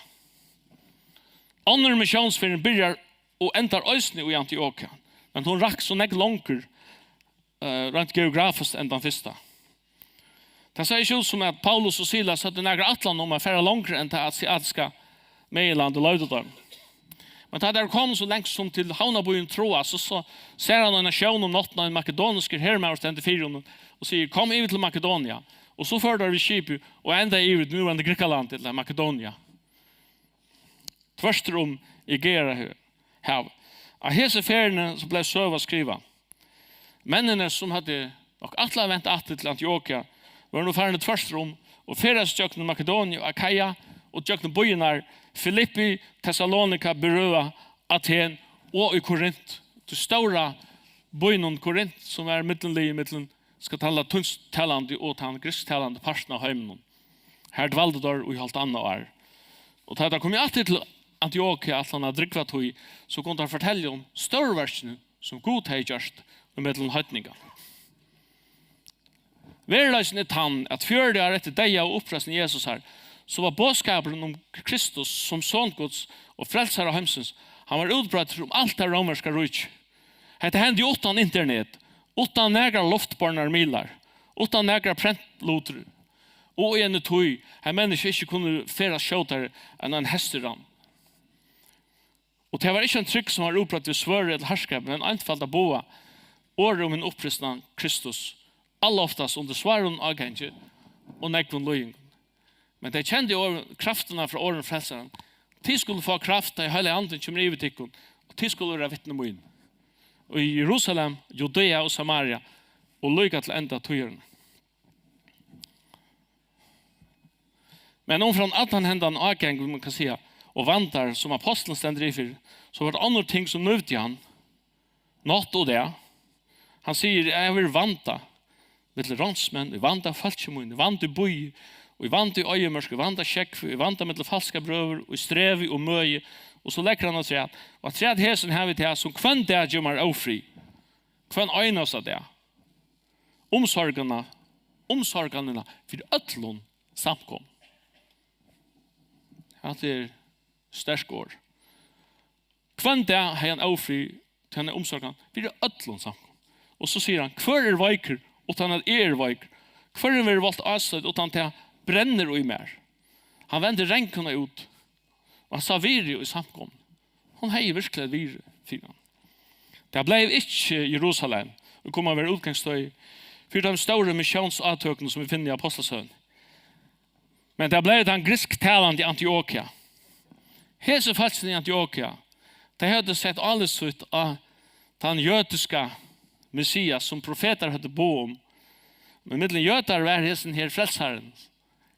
Onnur missiónsferðin byrjar og endar eisini í Antiokia, men hon rakk so nógv longur, eh, reint geografiskt enn tann fyrsta. Tað sær ikki út, sum at Paulus og Silas høvdu nakra ætlan um at fara longri enn tað asiatiska meginlandið loyvdi teimum. Men tá teir komu so langt sum til havnarbýin Troas, so, so sær hann eina sjón um náttina, ein makedoniskur hermaður stendur fyri honum og sigur: "Kom yvir til Makedonia." Og so fóru teir við skipi og endaðu yvir í núverandi Grikkalandi, ella Makedonia, tvørtur um Egeahav. Á hesi ferðini so bleiv søga skrivað. Menninir, sum høvdu nokk ætlað at venda aftur til Antiokia, vóru nú farnir tvørtur um og ferðaðist gjøgnum Makedoniu og Akaia og gjøgnum býirnar Filippi, Tessalonika, Berøa, Aten og í Korint, tí stóra býnum Korint, sum var millumliðið millum, skal tala, týsktalandi og tann griksktalandi partin av heiminum. Har dvaldu teir í hálvt annað ár. Og tá teir komu aftur til Antiokia, ætlaðu at drúgva tí, so kundu teir fortelja um stórverkini, sum Gud hevði gjørt í millum heidningar. Veruleikin er tann, at fjøruti ár eftir deyða og uppreisn Jesusar, so var boðskapurin um Kristus sum Son Guds og Frelsara heimsins, hann var útbreiddur um alt tað rómverska ríki. Hetta hendi uttan internet, uttan nakrar luftbornar miðlar, uttan nakrar prentlutir, og í eini tíð, har menniskju ikki kunnu ferðast skjótari enn ein hestur rann. Og tað var ikki ein trúgv, sum var útbreidd við svørði ella harðskapi, men einfalt at boða orðið um hin upprisna Kristus, alloftast undir svárum ágangi og nógvum líðingum. Men tey kendu orð, kraftina frá orðum frelsaran. Tit skulu fáa kraft, tá ið Heilagi Andin kemur yvir tykkum, og tit skulu vera vitni mín í Jerusalem, Judea og Samaria, og líka til enda tíðarinnar. Men umframt allan hendan ágang, man kann siga, og vandar, sum apostlen stendur yvir, so var tað onnur ting, sum nøvdi hann, nátt og dag. Hann sigur: "Eg havi verið vanda millum ránsmenn, í vanda fólki mín, í vanda í bý, og í vanda í oyðimørk, í vanda sjógvi, í vanda millum falskar brøður, í strevi og møði." Og so leggur hann afturat: "Og afturat hesum havi eg tað, sum hvønn dag gevur mær ófrið, hvønn einasta dag, umsorgina, umsorganina fyri øllum samkomum." Hatta er sterk orð. Hvønn dag hevði hann ófrið, tí hann er umsorgan fyri øllum samkomum. Og so sigur hann: "Hvør er veikur, uttan at eg eri veikur? Hvørjum verður volt ástøðið, uttan tað brennur í mær?" Hann vendi ranguna út, og hann sá virði í samkomuni. Hon hevði virkuliga virði fyri hann. Tað bleiv ikki Jerusalem, og kom at vera útgangsstøði fyri teimum stóru missiónsátøkunum, sum vit finna í Apostlasøguni. Men tað bleiv tann grisktalandi Antiokia. Hesi fólkini í Antiokia, tey høvdu sett álit sítt á tann jødiska Messias, sum profetar høvdu boðað um. Men millum jødar var hesin her frelsarin,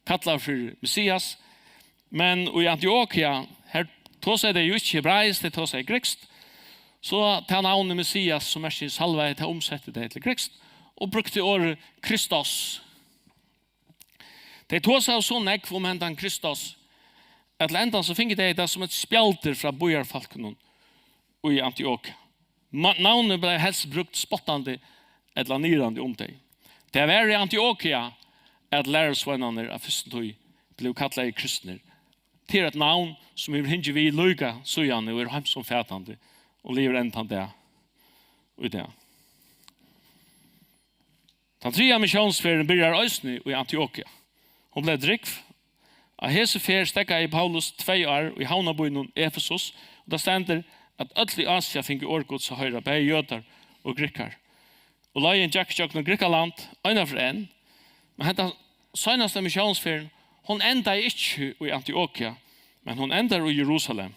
kallaður fyri Messias. Men í Antiokia, her tosaðu tey jú ikki hebraiskt, tey tosaðu grikskt. So tað navnið Messias, sum merkir salvaði, tað umsettu tey til grikskt og brúktu orðið Kristos. Tey tosaðu so nógv um hendan Kristus, at til endan so fingu tey tað sum eitt spjaldur frá býarfólkunum í Antiokia. Ma-, navnið bleiv helst brúkt spottandi ella niðrandi um tey. Tað var í Antiokia, at lærisveinarnir av fyrstu tíð blivu kallaðir kristnir. Tað er eitt navn, sum hevur hingið við líka síðani og er heimsumfatandi og livir enn tann dag í dag. Tann triðja missiónsferðin byrjar eisini í Antiokia. Hon bleiv drúgv. Á hesi ferð steðgaði Paulus tvey ár í havnarbýnum Efesus, og tað stendur, at øll í Asia fingu orð Guds at hoyra, bæði jødar og grikkar. Og leiðin gekk gjøgnum Grikkaland, eina ferð enn, men henda seinasta missiónsferðin, hon endaði ikki í Antiokia, men hon endar í Jerusalem.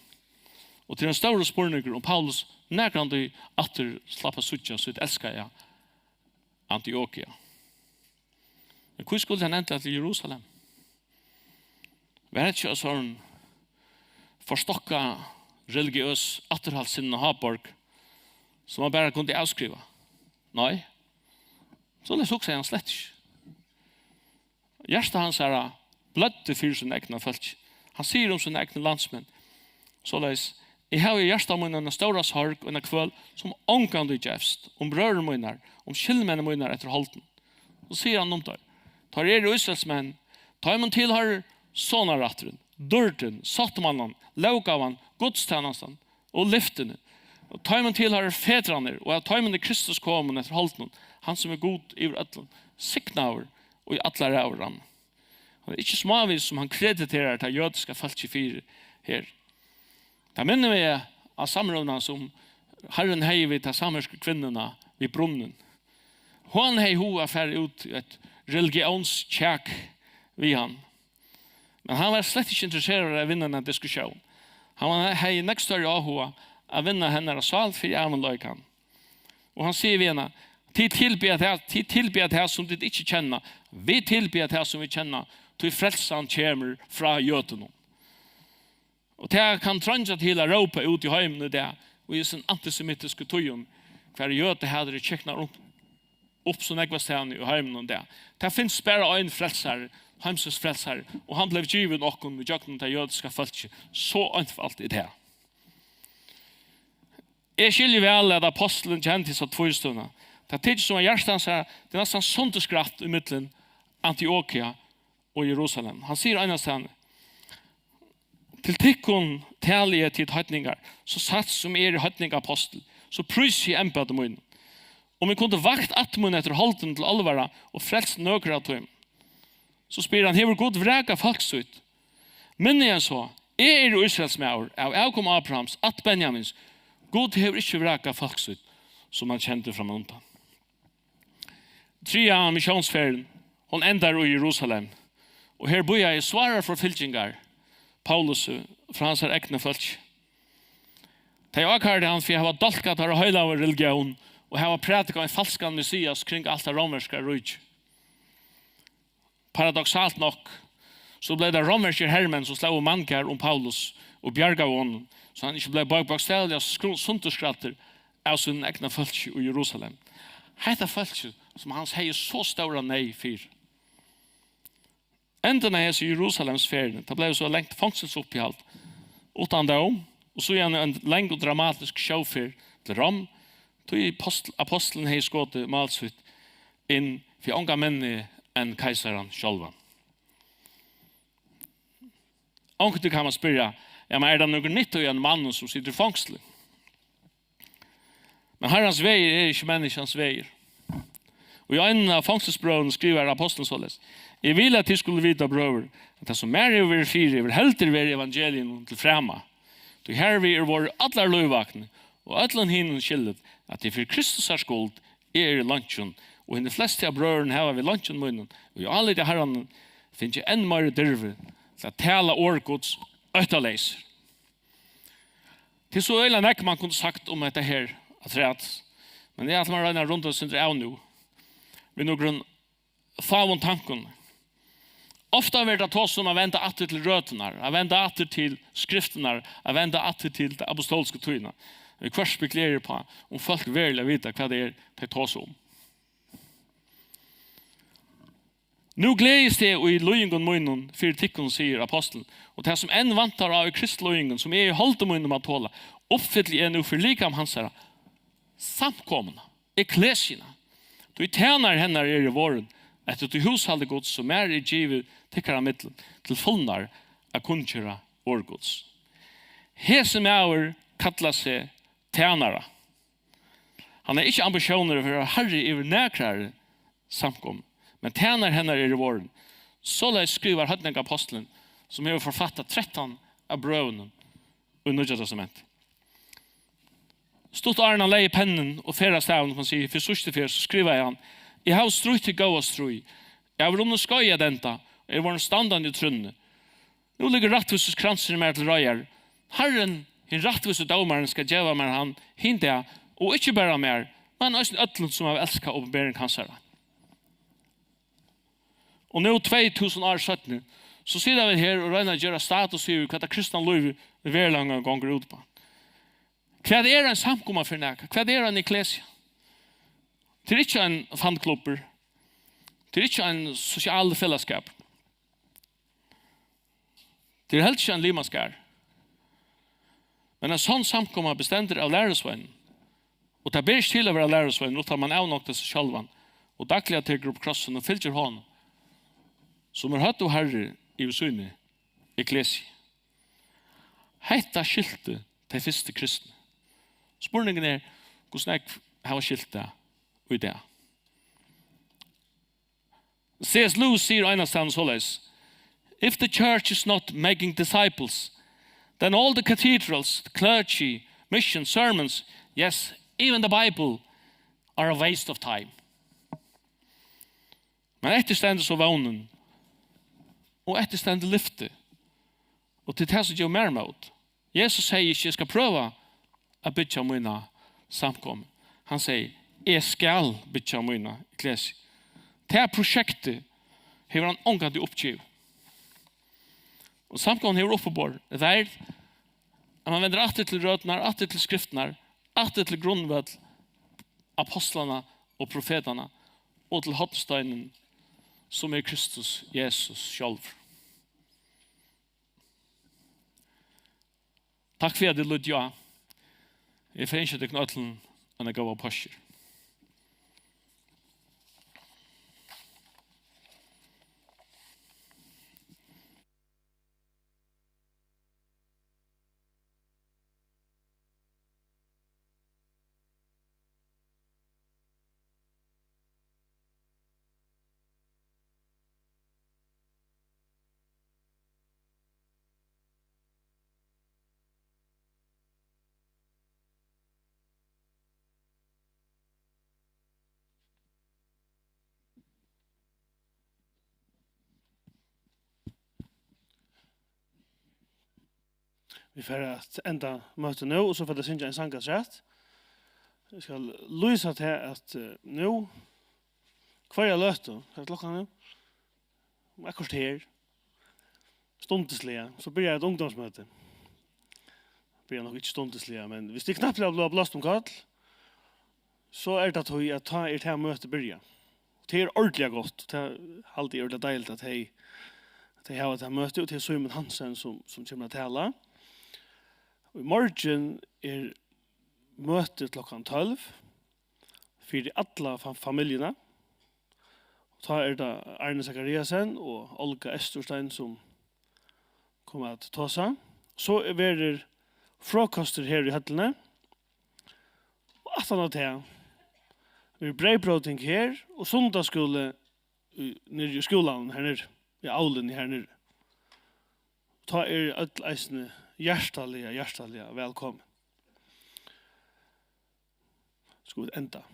Og tað er ein stórur spurningur, um Paulus nakrantíð aftur slapp at síggja sítt elskaða Antiokia. Men hví skuldi hann endiliga til Jerusalem? Var hetta ikki ein sånn forstokka religiøs afturhaldssinnað háborg, sum hann bara kundi avskriva? Nei. Soleiðis hugsaði hann slett ikki. Hjarta hansara bløddi fyri sínum egna fólki. Hann sigur um sínar egnu landsmenn soleiðis: "Eg havi í hjarta mínum eina stóra sorg og eina kvøl, sum ongantíð gevst, um brøður mínar, um skyldmenni mínar eftir holdinum." So sigur hann um teir: "Teir eru Ísraelsmenn, teimum tilhoyrir sonarætturin, dýrdin, sáttmálan, lóggávan, gudstænastan og lyftini. Og teimum tilhoyrir fedrarnir, og av teimum er Kristus komin eftir holdinum, hann sum er Gud yvir øllum, signaður í allar ævir. Amen." Og tað er ikki smávegis, sum hann krediterar tað jødiska fólkið fyri her. Tað minnir meg á samrøðuna, sum Harrin hevði við ta samirsku kvinnuna við brunnin. Hon hevði hug at fara út í eitt religiónskjak við hann. Men hann var slett ikki interesseraður í at vinna eina diskussión. Hann var, hevði nógv størri áhuga at vinna hennara sál fyri ævinleikan. Og hann sigur við hana: "Tit tilbiðja tað, tit tilbiðja tað, sum tit ikki kenna. Vit tilbiðja tað, sum vit kenna. tí frelsan kemur frá jødunum. Og tað kann treingja til at rópa út í heiminum í dag, og í hesum antisemitisku tíðum, har jødahatur er kyknað upp, upp so nógvastaðni í heiminum í dag. Tað finst bara ein frelsari, heimsins frelsari, og hann bleiv givin okkum ígjøgnum tað jødiska fólkið. So einfalt er tað. Eg skilji væl, at apostlurin kendi hesa tvístøðuna. Tað tykist, sum at hjarta hansara, tað er næstan sundurskratt ímillum Antiokia og Jerusalem. Hann sigur einastaðni: "Til tykkum tali eg, tit heidningar, so satt sum eg eri heidningapostur, so prísi eg embæti mínum. Um eg kundi vakt ætt mína eftir holdinum til álvara og frelst nøkur av teimum." So spyr hann: "Hevur Gud vrakað fólk sítt? Minni enn so, eg eri Ísraelsmaður, av avkom Abrahams, ætt Benjamins. Gud hevur ikki vrakað fólk sítt, sum hann kendi framundan." Triðja missiónsferðin, hon endar í Jerusalem. Og her bíðaði svárar forfylgingar Paulusi frá hansara egna fólki. Tey ákærdu hann fyri at hava dálkað teirra heilagu religión og hava prædikað ein falskan Messias kring alt tað rómverska ríki. Paradoksalt nokk, so bleiv tað rómverskir hermenn, sum slógu manngarð um Paulus og bjargaðu honum, so hann ikki bleiv bók-, bókstavliga skru-, sundurskræddur av sínum egna fólki í Jerusalem. Hetta fólkið, sum hann hevði so stóra neyð fyri. Endin av hesi Jerusalemsferðini, tað bleiv so langt fongsulsuppihald uttan dóm, og síðani ein long og dramatisk sjóferð til Rom, tí postl-, apostlurin hevði skotið mál sítt inn fyri ongan minni enn keisaran sjálvan. Onkuntíð kann man spyrja: "Ja, men er tað nøkur nytta í einum manni, sum situr í fongsli?" Men Harrans vegir eru ikki menniskjans vegir. Og í einum av fongselsbrøvunum skrivar apostlurin soleiðis: "Eg vil, at tit skulu vita, brøður, at tað, sum mær hevur verið fyri, hevur heldur verið evangeliinum til frama. Tí hervið er vorðið allar lívvakni og øllum hinum skilligt, at tað er fyri Kristusar skuld, eg eri í leinkjum, og hinir flestu av brøðrunum hava við leinkjum mínum og í áliti Harranum fingið enn meiri dirvi til at tala orð Guds óttaleysir." Tað er so øgiliga nógv, man kundi sagt um hetta her afturat, men eg ætli mær at royna at runda eitt sindur av nú við nøkrum fáum tankum. Ofta verður tað tosað um at venda aftur til røturnar, at venda aftur til skriftirnar, at venda aftur til ta apostolsku tíðina. Viðhvørt spekuleri eg uppá, um fólk veruliga vita, hvat tað er, tey tosa um. "Nú gleðist eg í líðingum mínum fyri tykkum," sigur apostlurin, "og tað, sum enn vantar á í Kristi líðingum, sum eg í holdi mínum má tola, uppfylli eg nú fyri likam hansara, samkomuna, ekklesiuna. Tí tænari hennar eri eg vorðin, eftir tí húshaldi Guds, sum mær er givið tykkara millum, til fulnar at kunngera orð Guds." Hesin maður kallar seg tænara. Hann hevði ikki ambitiónir at vera harri yvir nakrari samkomu, men tænari hennar eri eg vorðin. Soleiðis skrivar heidningaapostlurin, sum hevur forfattað trettan av brøvunum í Nýggja Testamenti. Stutt áðrenn hann legði pennin og ferðastavin, sum hann sigur, fyri síðstu ferð, so skrivaði hann: "Eg havi strítt tað góða stríð. Eg havi runnið skeiðið at enda, og eri vorðin standandi í trúnni. Nú liggur rættvísiskransurin mær til reiðar. Harrin, hin rættvísi dómarin, skal geva mær hann hin dag, og ikki bara mær, men eisini øllum, sum hava elskað opinbering hansara." Og nú, tvey túsund ár seinni, so sita vit her og royna at gera status yvir, hvat tað kristna lívið í veruleikanum gongur út uppá. Hvat er ein samkoma fyri nakað? Hvat er ein ekklesia? Tað er ikki ein fanklubbur. Tað er ikki ein sosialur felagsskapur. Tað er heldur ikki ein limaskar. Men ein sonn samkoma bestendur av lærisveinum. Og tað ber ikki til at vera lærisveinur, uttan man avnoktar seg sjálvan og dagliga tekur upp krossin og fylgir honum, sum er høvd og harri yvir síni ekklesia. Hetta skiltu tey fyrstu kristnu. Spurningurin er, hvussu nógv hava skilt tað í dag? C S Lewis sigur einastaðni soleiðis: "If the church is not making disciples, then all the cathedrals, the clergy, mission, sermons, yes, even the Bible are a waste of time." Men eftir stendur so vónin, og eftir stendur lyftið, og tað er tað, sum gevur mær mót. Jesus segði ikki: "Eg skal prøva at byggja mína samkomu." Hann segði: "Eg skal byggja mína ekklesiu." Tað prosjektið hevur hann ongantíð uppgivið. Og samkoman hevur uppiborið, tað er, at man vendir aftur til røturnar, aftur til skriftirnar, aftur til grundvøll apostlanna og profetanna, og til hornsteinin, sum er Kristus Jesus sjálvur. Takk fyri, at tit lýddu á. Eg fari at ynskja tykkum øllum eina góða páskir. Vit fara at enda møtið nú, og so fara vit at syngja ein sang afturat. Eg skal lýsa til, at, eh, nú, hvørja løtu, hvat er klokkan nú? Um eitt korter. Stundisliga, so byrjar eitt ungdómsmøti. Byrjar nokk ikki stundisliga, men viss tit knappliga blíva blást um koll, so er tað tí, at tá er tað møtið byrjað. Tað er ordiliga gott, tað haldi eg er ordiliga deiligt, at tey, at tey hava tað møtið, og tað er Símun Hansen, sum, sum kemur at tala. Og í morgin er møtið klokkan tólv fyri alla fa-, familjuna. Tá er tað Arne Zachariasen og Olga Esturstein, sum koma at tosa. So verður frokostur her í høllini. Og aftan á tað verður breyðbróting her og sunnudagsskúli í, niðri í skúlanum her niðri, í Avlini her niðri. Tá eru øll eisini hjartaliga, hjartaliga vælkomin. Skulu vit enda.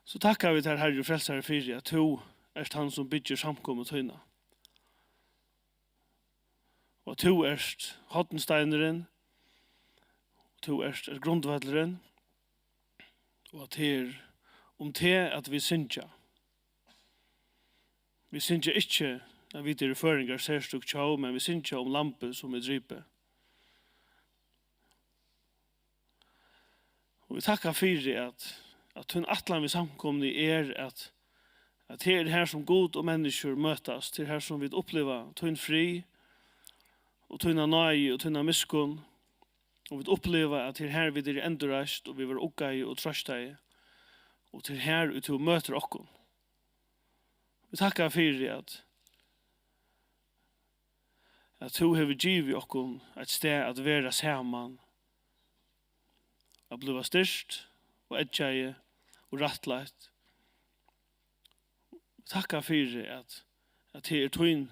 So takka vit tær, Harri og Frelsari, fyri at tú ert hann, sum byggir samkomu tína. Og at tú ert hornsteinurin, tú ert, ert grundvøllurin, og at tað er um teg, at vit syngja. Vit syngja ikki, at vit eru føroyingar, serstøk tjóð, men vit syngja um lambið, sum er dripið. Og vit takka fyri, at, at tín ætlan við samkomuni er, at, at her er her, sum Gud og menniskjur møtast, her er her, sum vit uppliva tín frið og tína náði og tína miskunn, og vit uppliva, at her er her, vit eru endurreist, og vit verða uggaði og troystaði, og tað er her, ið tú møtir okkum. Vit takka fyri, at, at tú hevur givið okkum eitt stað at vera saman, at blíva styrkt og eggjaði og rættleitt. Takka fyri, at, at tað er tín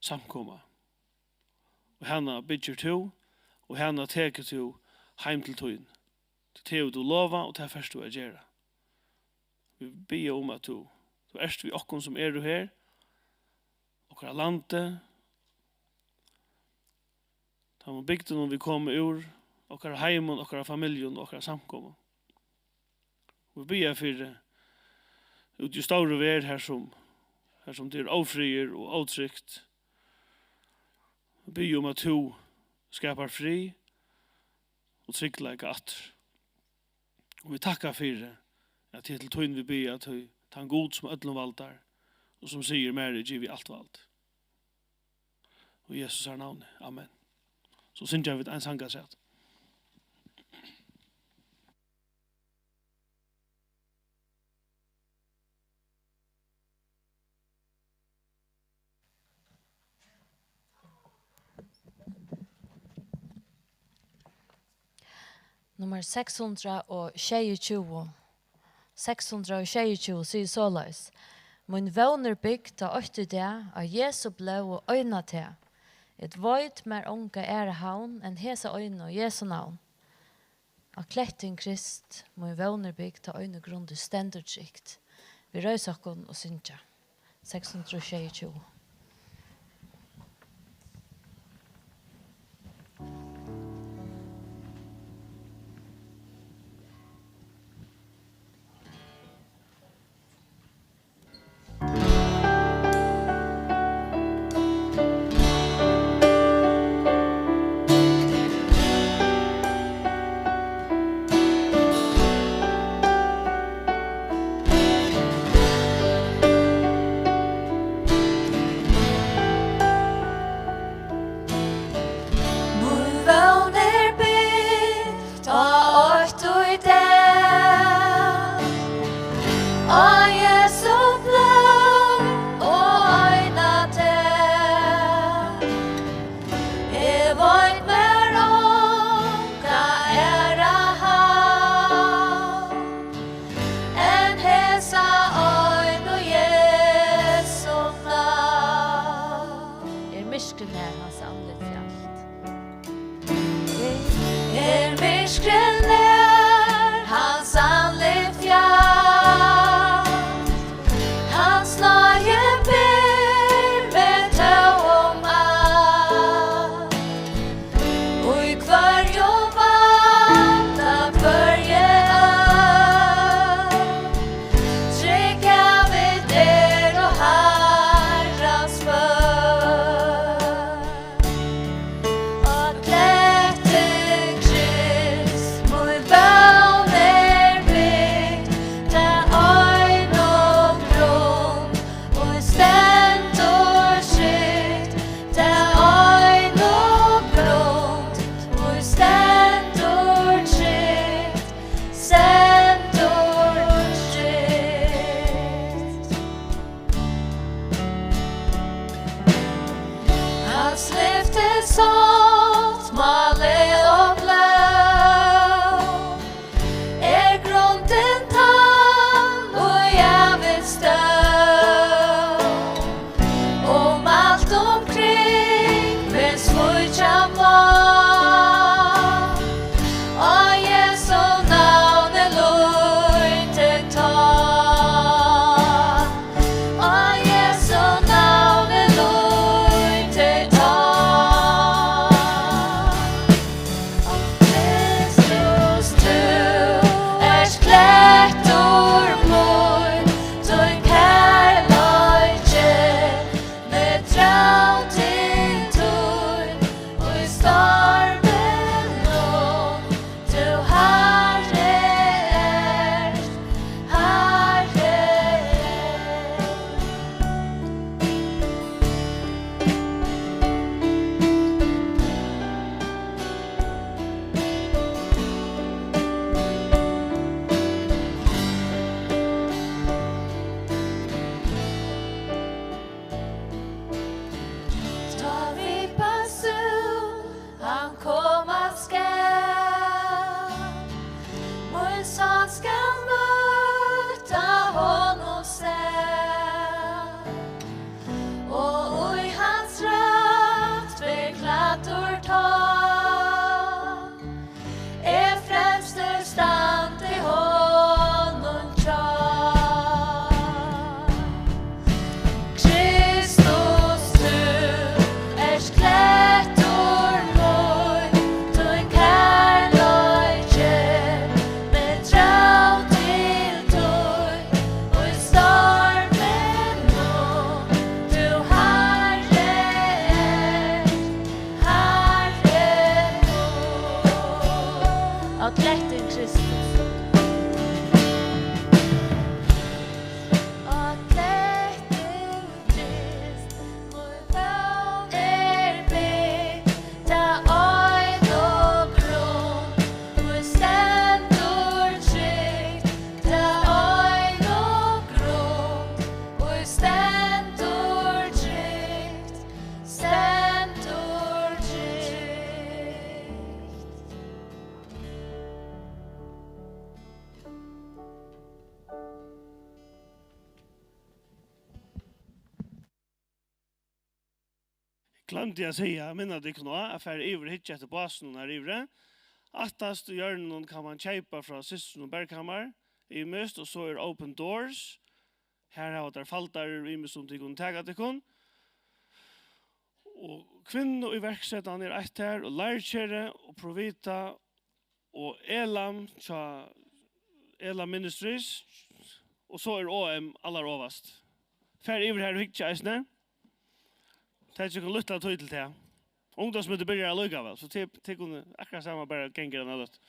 samkoma. Og hana byggir tú, og hana tekur tú heim til tín. Tað hevur tú lovað, og tað fert tú at gera. Vit biðja um, at tú, tú ert við okkum, sum eru her, okkara landi, teimum bygdunum, vit koma úr, okkara heimum, okkara familjum og okkara samkomum. Vit biðja fyri, úti í stóru verð, har sum, har sum tað er ófriður og ótrygt. Vit biðja um, at tú skapar frið og tryggleika aftur. Og vit takka fyri, at tað er til tín vit biðja, tí tann Gud, sum øllum valdar, og sum sigur: Mær er givið alt vald. Í Jesusar navni. Amen. So syngja vit ein sang afturat. Nummar seks hundrað og sjeyogtjúgu. Seks hundrað og sjeyogtjúgu sigur soleiðis: Mín vón er bygd á eitt í dag, á Jesu blóð og eina tað. Eg veit mær onga aðra havn enn hesa einu, Jesu navn. Á klettin Krist, mín vón er bygd, á einu grundi stendur trygt. Vit reisa okkum og syngja. Seks hundrað og sjeyogtjúgu. gloymdi at siga, minna tykkum á at fara yvir og hyggja eftir básunum har yviri. Aftast í hjørninum kann mann keypa frá systrunum Berghamar, ymiskt, og so er Open Doors. Har hava teir faldarar og ymiskt sum tit kunnu taka tykkum. Og Kvinnuiverksetan er eitt har, og Leirkeri og Provita og Elam hjá Elam Ministries, og so er O M allarovast. Far yvir har og hyggja eisini. Tað er ikki lítla tíð til tað. Ungdómsmøtið byrjar allíkavæl, so tit, tit kunnu akkurát sama bara ganga í eina løtu.